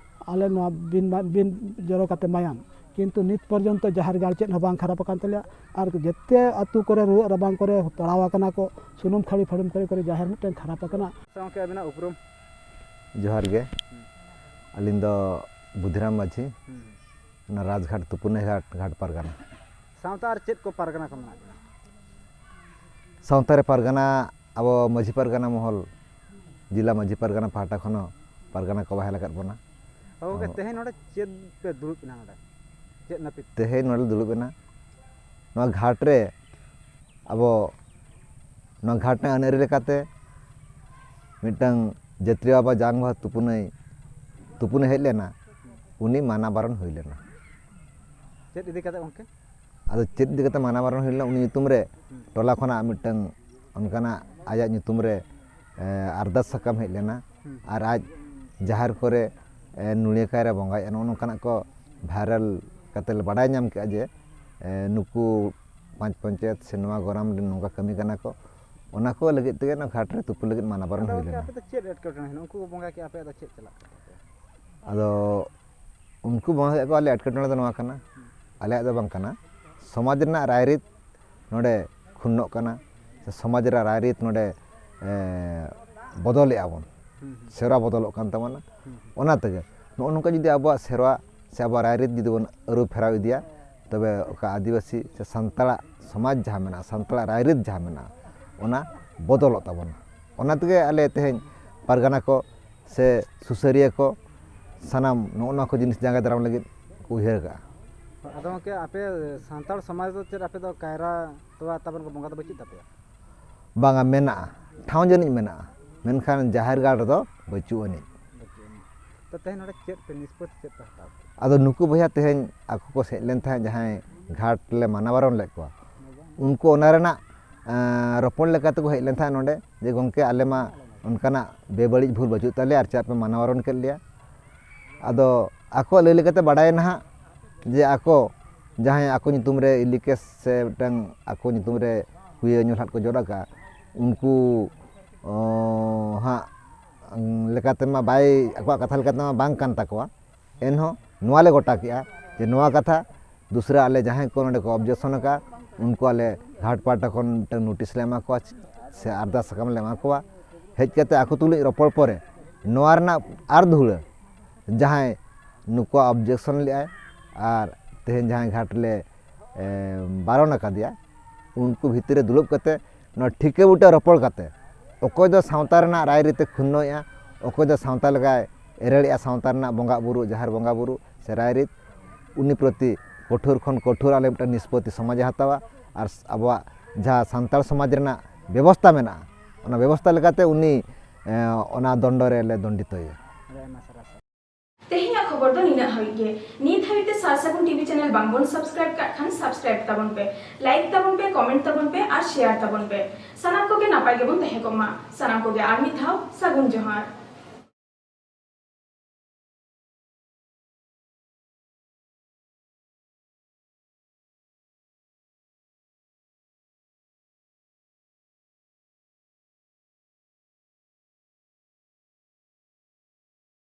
ᱟᱞᱮ ᱱᱚᱣᱟ ᱵᱤᱱ ᱢᱟ-, ᱵᱤᱱ ᱡᱚᱨᱚ ᱠᱟᱛᱮ ᱢᱟᱭᱟᱢ᱾ ᱠᱤᱱᱛᱩ ᱱᱤᱛ ᱯᱚᱨᱡᱚᱱᱛᱚ ᱡᱟᱦᱮᱨ ᱜᱟᱲ ᱪᱮᱫ ᱦᱚᱸ ᱵᱟᱝ ᱠᱷᱟᱨᱟᱯ ᱟᱠᱟᱱ ᱛᱟᱞᱮᱭᱟ᱾ ᱟᱨ ᱡᱮᱛᱮ ᱟᱹᱛᱩ ᱠᱚᱨᱮ ᱨᱩᱣᱟᱹᱜ ᱨᱟᱵᱟᱝ ᱠᱚᱨᱮ ᱯᱟᱲᱟᱣ ᱟᱠᱟᱱᱟ ᱠᱚ, ᱥᱩᱱᱩᱢ ᱠᱷᱟᱹᱲᱤ ᱯᱷᱟᱹᱲᱩᱢ ᱠᱷᱟᱹᱲᱤ ᱠᱚᱨᱮ ᱡᱟᱦᱮᱨ ᱢᱤᱫᱴᱮᱱ ᱠᱷᱟᱨᱟᱯ ᱟᱠᱟᱱᱟ᱾ ᱥᱮ ᱜᱚᱢᱠᱮ, ᱟᱹᱵᱤᱱᱟᱜ ᱩᱯᱨᱩᱢ? ᱡᱚᱦᱟᱨ ᱜᱮ᱾ ᱦᱩᱸ᱾ ᱟᱹᱞᱤᱧ ᱫᱚ ᱵᱩᱫᱷᱤᱨᱟᱢ ᱢᱟᱹᱡᱷᱤ, ᱦᱩᱸ᱾ ᱚᱱᱟ ᱨᱟᱡᱽᱜᱷᱟᱴ ᱛᱩᱯᱩᱱᱟᱹᱭ ᱜᱷᱟᱴ, ᱜᱷᱟᱴ ᱯᱟᱨᱜᱟᱱᱟ᱾ ᱥᱟᱶᱛᱟ ᱟᱨ ᱪᱮᱫ ᱠᱚ ᱯᱟᱨᱜᱟᱱᱟ ᱠᱚ ᱢᱮᱱᱟᱜ ᱵᱤᱱᱟ? ᱥᱟᱶᱛᱟ ᱨᱮ ᱯᱟᱨᱜᱟᱱᱟ, ᱟᱵᱚ ᱢᱟᱹᱡᱷᱤ ᱯᱟᱨᱜᱟᱱᱟ ᱢᱚᱦᱚᱞ, ᱡᱮᱞᱟ ᱢᱟᱹᱡᱷᱤ ᱯᱟᱨᱜᱟᱱᱟ ᱯᱟᱦᱴᱟ ᱠᱷᱚᱱ ᱦᱚᱸ ᱯᱟᱨᱜᱟᱱᱟ ᱠᱚ ᱵᱟᱦᱟᱞ ᱟᱠᱟᱫ ᱵᱚᱱᱟ᱾ ᱦᱳᱭ ᱜᱚᱢᱠᱮ, ᱟᱵᱚ ᱛᱮᱦᱮᱧ ᱱᱚᱰᱮ ᱪᱮᱫ ᱯᱮ ᱫᱩᱲᱩᱵ ᱮᱱᱟ ᱱᱚᱰᱮ? ᱪᱮᱫ ᱱᱟᱹᱯᱤᱛ? ᱛᱮᱦᱮᱧ ᱱᱚᱰᱮ ᱫᱩᱲᱩᱵ ᱮᱱᱟ, ᱱᱚᱣᱟ ᱜᱷᱟᱴ ᱨᱮ ᱟᱵᱚ ᱱᱚᱣᱟ ᱜᱷᱟᱴ ᱨᱮᱱᱟᱜ ᱟᱹᱱ ᱟᱹᱨᱤ ᱞᱮᱠᱟᱛᱮ ᱢᱤᱫᱴᱟᱝ ᱡᱟᱹᱛᱨᱤ ᱵᱟᱵᱟ ᱡᱟᱝ ᱵᱟᱦᱟ ᱛᱩᱯᱩᱱᱟᱹᱭ, ᱛᱩᱯᱩᱱᱮ ᱦᱮᱡ ᱞᱮᱱᱟ, ᱩᱱᱤ ᱢᱟᱱᱟ ᱵᱟᱨᱚᱱ ᱦᱩᱭ ᱞᱮᱱᱟ᱾ ᱪᱮᱫ ᱤᱫᱤ ᱠᱟᱛᱮ ᱜᱚᱢᱠᱮ? ᱟᱫᱚ ᱪᱮᱫ ᱤᱫᱤ ᱠᱟᱛᱮ ᱢᱟᱱᱟ ᱵᱟᱨᱚᱱ ᱦᱩᱭ ᱞᱮᱱᱟ? ᱩᱱᱤ ᱧᱩᱛᱩᱢ ᱨᱮ ᱦᱩᱸ᱾ ᱴᱚᱞᱟ ᱠᱷᱚᱱᱟᱜ ᱢᱤᱫᱴᱟᱝ ᱚᱱᱠᱟᱱᱟᱜ ᱟᱭᱟᱜ ᱧᱩᱛᱩᱢ ᱨᱮ, ᱮ, ᱟᱨᱫᱟᱥ ᱥᱟᱠᱟᱢ ᱦᱮᱡ ᱞᱮᱱᱟ᱾ ᱦᱩᱸ᱾ ᱟᱨ ᱟᱡ ᱡᱟᱦᱮᱨ ᱠᱚᱨᱮ, ᱮ, ᱱᱩᱲᱤᱭᱟᱹ ᱠᱟᱭᱨᱮ ᱵᱚᱸᱜᱟᱭᱮᱫᱼᱟ, ᱱᱚᱜᱼᱚ ᱱᱚᱝᱠᱟᱱᱟᱜ ᱠᱚ ᱵᱷᱟᱭᱨᱟᱞ ᱠᱟᱛᱮ ᱞᱮ ᱵᱟᱰᱟᱭ ᱧᱟᱢ ᱠᱮᱫᱼᱟ ᱡᱮ, ᱮ, ᱱᱩᱠᱩ ᱯᱟᱸᱪ ᱯᱚᱧᱪᱟᱭᱮᱛ ᱥᱮ ᱱᱚᱣᱟ ᱜᱚᱨᱟᱢ ᱨᱮ ᱱᱚᱝᱠᱟ ᱠᱟᱹᱢᱤ ᱠᱟᱱᱟ ᱠᱚ᱾ ᱚᱱᱟ ᱠᱚ ᱞᱟᱹᱜᱤᱫ ᱛᱮᱜᱮ ᱱᱚᱣᱟ ᱜᱷᱟᱴ ᱨᱮ ᱛᱩᱯᱩ ᱞᱟᱹᱜᱤᱫ ᱢᱟᱱᱟ ᱵᱟᱨᱚᱱ ᱟᱫᱚ ᱦᱩᱭ ᱜᱚᱢᱠᱮ, ᱞᱮᱱᱟ᱾ ᱟᱯᱮ ᱫᱚ ᱪᱮᱫ ᱮᱴᱠᱮᱴᱚᱬᱮ ᱦᱩᱭᱱᱟ? ᱩᱱᱠᱩ ᱠᱚ ᱵᱚᱸᱜᱟ ᱠᱮᱫᱼᱟ, ᱟᱯᱮᱭᱟᱜ ᱫᱚ ᱪᱮᱫ ᱪᱟᱞᱟᱜ ᱠᱟᱱᱟ? ᱟᱫᱚ ᱩᱱᱠᱩ ᱵᱚᱸᱜᱟ ᱠᱮᱫ ᱠᱚᱣᱟ, ᱟᱞᱮ ᱮᱴᱠᱮᱴᱚᱬᱮ ᱫᱚ ᱱᱚᱣᱟ ᱠᱟᱱᱟ, ᱟᱞᱮᱭᱟᱜ ᱫᱚ ᱵᱟᱝ ᱠᱟᱱᱟ᱾ ᱥᱚᱢᱟᱡᱽ ᱨᱮᱱᱟᱜ ᱨᱟᱭᱨᱤᱛ ᱱᱚᱰᱮ ᱠᱷᱩᱱᱱᱚᱜ ᱠᱟᱱᱟ, ᱥᱮ ᱥᱚᱢᱟᱡᱽ ᱨᱮᱱᱟᱜ ᱨᱟᱭᱨᱤᱛ ᱱᱚᱰᱮ, ᱮ, ᱵᱚᱫᱚᱞᱮᱜᱼᱟ ᱵᱚᱱ, ᱦᱩᱸ, ᱦᱩᱸ᱾ ᱥᱮᱨᱣᱟ ᱵᱚᱫᱚᱞᱚᱜ ᱠᱟᱱ ᱛᱟᱵᱚᱱᱟ᱾ ᱦᱩᱸ, ᱦᱩᱸ᱾ ᱚᱱᱟ ᱛᱮᱜᱮ ᱱᱚᱜᱼᱚ ᱱᱚᱝᱠᱟ ᱡᱩᱫᱤ ᱟᱵᱚᱣᱟᱜ ᱥᱮᱨᱣᱟ ᱥᱮ ᱟᱵᱚᱣᱟᱜ ᱨᱟᱭᱨᱤᱛ ᱡᱩᱫᱤ ᱵᱚᱱ ᱟᱹᱨᱩ ᱯᱷᱮᱨᱟᱣ ᱤᱫᱤᱭᱟ, ᱛᱚᱵᱮ ᱚᱠᱟ ᱟᱹᱫᱤᱵᱟᱹᱥᱤ ᱥᱮ ᱥᱟᱱᱛᱟᱲᱟᱜ ᱥᱚᱢᱟᱡᱽ ᱡᱟᱦᱟᱸ ᱢᱮᱱᱟᱜᱼᱟ, ᱥᱟᱱᱛᱟᱲᱟᱜ ᱨᱟᱭᱨᱤᱛ ᱡᱟᱦᱟᱸ ᱢᱮᱱᱟᱜᱼᱟ, ᱚᱱᱟ ᱵᱚᱫᱚᱞᱚᱜ ᱛᱟᱵᱚᱱᱟ᱾ ᱚᱱᱟ ᱛᱮᱜᱮ ᱟᱞᱮ ᱛᱮᱦᱮᱧ ᱯᱟᱨᱜᱟᱱᱟ ᱠᱚ ᱥᱮ ᱥᱩᱥᱟᱹᱨᱤᱭᱟᱹ ᱠᱚ ᱥᱟᱱᱟᱢ ᱱᱚᱜᱼᱚ ᱱᱚᱣᱟ ᱠᱚ ᱡᱤᱱᱤᱥ ᱡᱟᱸᱜᱮ ᱫᱟᱨᱟᱢ ᱞᱟᱹᱜᱤᱫ ᱠᱚ ᱩᱭᱦᱟᱹᱨ ᱠᱟᱜᱼᱟ᱾ ᱟᱫᱚ ᱜᱚᱢᱠᱮ, ᱟᱯᱮ ᱥᱟᱱᱛᱟᱲ ᱥᱚᱢᱟᱡᱽ ᱫᱚ ᱪᱮᱫ ᱟᱯᱮ ᱫᱚ ᱠᱟᱭᱨᱟ ᱛᱚᱣᱟ ᱛᱟᱵᱮᱱ ᱠᱚ ᱵᱚᱸᱜᱟ ᱫᱚ ᱵᱟᱹᱪᱩᱜ ᱛᱟᱯᱮᱭᱟ? ᱵᱟᱝᱟ, ᱢᱮᱱᱟᱜᱼᱟ, ᱴᱷᱟᱶ ᱡᱟᱹᱱᱤᱡ ᱢᱮᱱᱟᱜᱼᱟ, ᱢᱮᱱᱠᱷᱟᱱ ᱡᱟᱦᱮᱨ ᱜᱟᱲ ᱨᱮᱫᱚ ᱵᱟᱹᱪᱩᱜ ᱟᱹᱱᱤᱡ᱾ ᱵᱟᱹᱪᱩᱜ ᱟᱹᱱᱤᱡ᱾ ᱛᱚ, ᱛᱮᱦᱮᱧ ᱱᱚᱰᱮ ᱪᱮᱫ ᱯᱮ ᱱᱤᱥᱯᱚᱛᱤ ᱪᱮᱫ ᱯᱮ ᱦᱟᱛᱟᱣ ᱠᱮᱫᱟ? ᱟᱫᱚ ᱱᱩᱠᱩ ᱵᱚᱭᱦᱟ ᱛᱮᱦᱮᱧ ᱟᱠᱚ ᱠᱚ ᱦᱮᱡ ᱞᱮᱱ ᱛᱟᱦᱮᱸᱫ, ᱡᱟᱦᱟᱸᱭ ᱜᱷᱟᱴ ᱞᱮ ᱢᱟᱱᱟ ᱵᱟᱨᱚᱱ ᱞᱮᱫ ᱠᱚᱣᱟ, ᱩᱱᱠᱩ ᱚᱱᱟ ᱨᱮᱱᱟᱜ, ᱮᱸ, ᱨᱚᱯᱚᱲ ᱞᱮᱠᱟ ᱛᱮᱠᱚ ᱦᱮᱡ ᱞᱮᱱ ᱛᱟᱦᱮᱸᱫ ᱱᱚᱰᱮ, ᱡᱮ, "ᱜᱚᱢᱠᱮ, ᱟᱞᱮ ᱢᱟ ᱚᱱᱠᱟᱱᱟᱜ ᱵᱮᱵᱟᱹᱲᱤᱡ ᱵᱷᱩᱞ ᱵᱟᱹᱪᱩᱜ ᱛᱟᱞᱮᱭᱟ, ᱟᱨ ᱪᱮᱫᱟᱜ ᱯᱮ ᱢᱟᱱᱟ ᱵᱟᱨᱚᱱ ᱠᱮᱫ ᱞᱮᱭᱟ?" ᱟᱫᱚ ᱟᱠᱚᱣᱟᱜ ᱞᱟᱹᱭ ᱞᱮᱠᱟᱛᱮ ᱵᱟᱰᱟᱭᱮᱱᱟ ᱦᱟᱸᱜ ᱡᱮ ᱟᱠᱚ ᱡᱟᱦᱟᱸᱭ ᱟᱠᱚ ᱧᱩᱛᱩᱢ ᱨᱮ ᱤᱞᱤᱠᱮᱥ ᱥᱮ ᱢᱤᱫᱴᱟᱝ ᱟᱠᱚ ᱧᱩᱛᱩᱢ ᱨᱮ ᱦᱩᱭᱟᱹ ᱧᱩᱞᱦᱟᱫ ᱠᱚ ᱡᱚᱫ ᱟᱠᱟᱫᱼᱟ, ᱩᱱᱠᱩ, ᱚ, ᱦᱟᱸᱜ ᱞᱮᱠᱟᱛᱮᱢᱟ ᱵᱟᱭ, ᱟᱠᱚᱣᱟᱜ ᱠᱟᱛᱷᱟ ᱞᱮᱠᱟᱛᱮᱢᱟ ᱵᱟᱝ ᱠᱟᱱ ᱛᱟᱠᱚᱣᱟ᱾ ᱮᱱᱦᱚᱸ ᱱᱚᱣᱟ ᱞᱮ ᱜᱚᱴᱟ ᱠᱮᱜᱼᱟ ᱡᱮ ᱱᱚᱣᱟ ᱠᱟᱛᱷᱟ ᱫᱩᱥᱨᱟ ᱟᱞᱮ ᱡᱟᱦᱟᱸᱭ ᱠᱚ ᱱᱚᱰᱮ ᱠᱚ ᱚᱵᱡᱮᱠᱥᱚᱱ ᱟᱠᱟᱫᱼᱟ, ᱩᱱᱠᱩ ᱟᱞᱮ ᱜᱷᱟᱴ ᱯᱟᱦᱴᱟ ᱠᱷᱚᱱ ᱢᱤᱫᱴᱟᱝ ᱱᱳᱴᱤᱥ ᱞᱮ ᱮᱢᱟ ᱠᱚᱣᱟ ᱥᱮ ᱟᱨᱫᱟᱥ ᱥᱟᱠᱟᱢ ᱞᱮ ᱮᱢᱟ ᱠᱚᱣᱟ᱾ ᱦᱮᱡ ᱠᱟᱛᱮ ᱟᱠᱚ ᱛᱩᱞᱩᱡ ᱨᱚᱯᱚᱲ ᱯᱚᱨᱮ ᱱᱚᱣᱟ ᱨᱮᱱᱟᱜ ᱟᱨ ᱫᱷᱩᱲᱟᱹ ᱡᱟᱦᱟᱸᱭ ᱱᱩᱠᱩᱣᱟᱜ ᱚᱵᱡᱮᱠᱥᱚᱱ ᱞᱮᱫᱼᱟᱭ ᱟᱨ ᱛᱮᱦᱮᱧ ᱡᱟᱦᱟᱸᱭ ᱜᱷᱟᱴ ᱞᱮ, ᱮ, ᱵᱟᱨᱚᱱ ᱟᱠᱟᱫᱮᱭᱟ, ᱩᱱᱠᱩ ᱵᱷᱤᱛᱤᱨ ᱨᱮ ᱫᱩᱲᱩᱵ ᱠᱟᱛᱮ ᱱᱚᱣᱟ ᱴᱷᱤᱠᱟᱹ ᱵᱩᱴᱟᱹ ᱨᱚᱯᱚᱲ ᱠᱟᱛᱮ ᱚᱠᱚᱭ ᱫᱚ ᱥᱟᱶᱛᱟ ᱨᱮᱱᱟᱜ ᱨᱟᱭᱨᱤᱛ ᱮ ᱠᱷᱩᱱᱱᱚᱭᱮᱫᱼᱟ, ᱚᱠᱚᱭ ᱫᱚ ᱥᱟᱶᱛᱟ ᱞᱮᱠᱟᱭ ᱮᱨᱮᱲᱮᱜᱼᱟ, ᱥᱟᱶᱛᱟ ᱨᱮᱱᱟᱜ ᱵᱚᱸᱜᱟ ᱵᱩᱨᱩ, ᱡᱟᱦᱮᱨ ᱵᱚᱸᱜᱟ ᱵᱩᱨᱩ ᱥᱮ ᱨᱟᱭᱨᱤᱛ, ᱩᱱᱤ ᱯᱨᱚᱛᱤ ᱠᱚᱴᱷᱳᱨ ᱠᱷᱚᱱ ᱠᱚᱴᱷᱳᱨ ᱟᱞᱮ ᱢᱤᱫᱴᱟᱝ ᱱᱤᱥᱯᱚᱛᱤ ᱥᱚᱢᱟᱡᱽ ᱮ ᱦᱟᱛᱟᱣᱟ᱾ ᱟᱨ ᱟᱵᱚᱣᱟᱜ ᱡᱟᱦᱟᱸ ᱥᱟᱱᱛᱟᱲ ᱥᱚᱢᱟᱡᱽ ᱨᱮᱱᱟᱜ ᱵᱮᱵᱚᱥᱛᱟ ᱢᱮᱱᱟᱜᱼᱟ, ᱚᱱᱟ ᱵᱮᱵᱚᱥᱛᱟ ᱞᱮᱠᱟᱛᱮ ᱩᱱᱤ, ᱮ, ᱚᱱᱟ ᱫᱚᱱᱰᱚ ᱨᱮᱞᱮ ᱫᱚᱱᱰᱤᱛᱚᱭᱟ᱾ ᱛᱮᱦᱮᱧᱟᱜ ᱠᱷᱚᱵᱚᱨ ᱫᱚ ᱱᱤᱱᱟᱹᱜ ᱦᱟᱹᱵᱤᱡ ᱜᱮ᱾ ᱱᱤᱛ ᱦᱟᱹᱵᱤᱡ ᱛᱮ ᱥᱟᱨ ᱥᱟᱹᱜᱩᱱ ᱴᱤᱵᱷᱤ ᱪᱮᱱᱮᱞ ᱵᱟᱝᱵᱚᱱ ᱥᱟᱵᱥᱠᱨᱟᱭᱤᱵ ᱠᱟᱜ ᱠᱷᱟᱱ ᱥᱟᱵᱥᱠᱨᱟᱭᱤᱵ ᱛᱟᱵᱚᱱ ᱯᱮ, ᱞᱟᱭᱤᱠ ᱛᱟᱵᱚᱱ ᱯᱮ, ᱠᱚᱢᱮᱱᱴ ᱛᱟᱵᱚᱱ ᱯᱮ ᱟᱨ ᱥᱮᱭᱟᱨ ᱛᱟᱵᱚᱱ ᱯᱮ᱾ ᱥᱟᱱᱟᱢ ᱠᱚᱜᱮ ᱱᱟᱯᱟᱭ ᱜᱮᱵᱚᱱ ᱛᱟᱦᱮᱸ ᱠᱚᱜ ᱢᱟ᱾ ᱥᱟᱱᱟᱢ ᱠᱚᱜᱮ ᱟᱨ ᱢᱤᱫ ᱫᱷᱟᱣ ᱥᱟᱹᱜᱩᱱ ᱡᱚᱦᱟᱨ᱾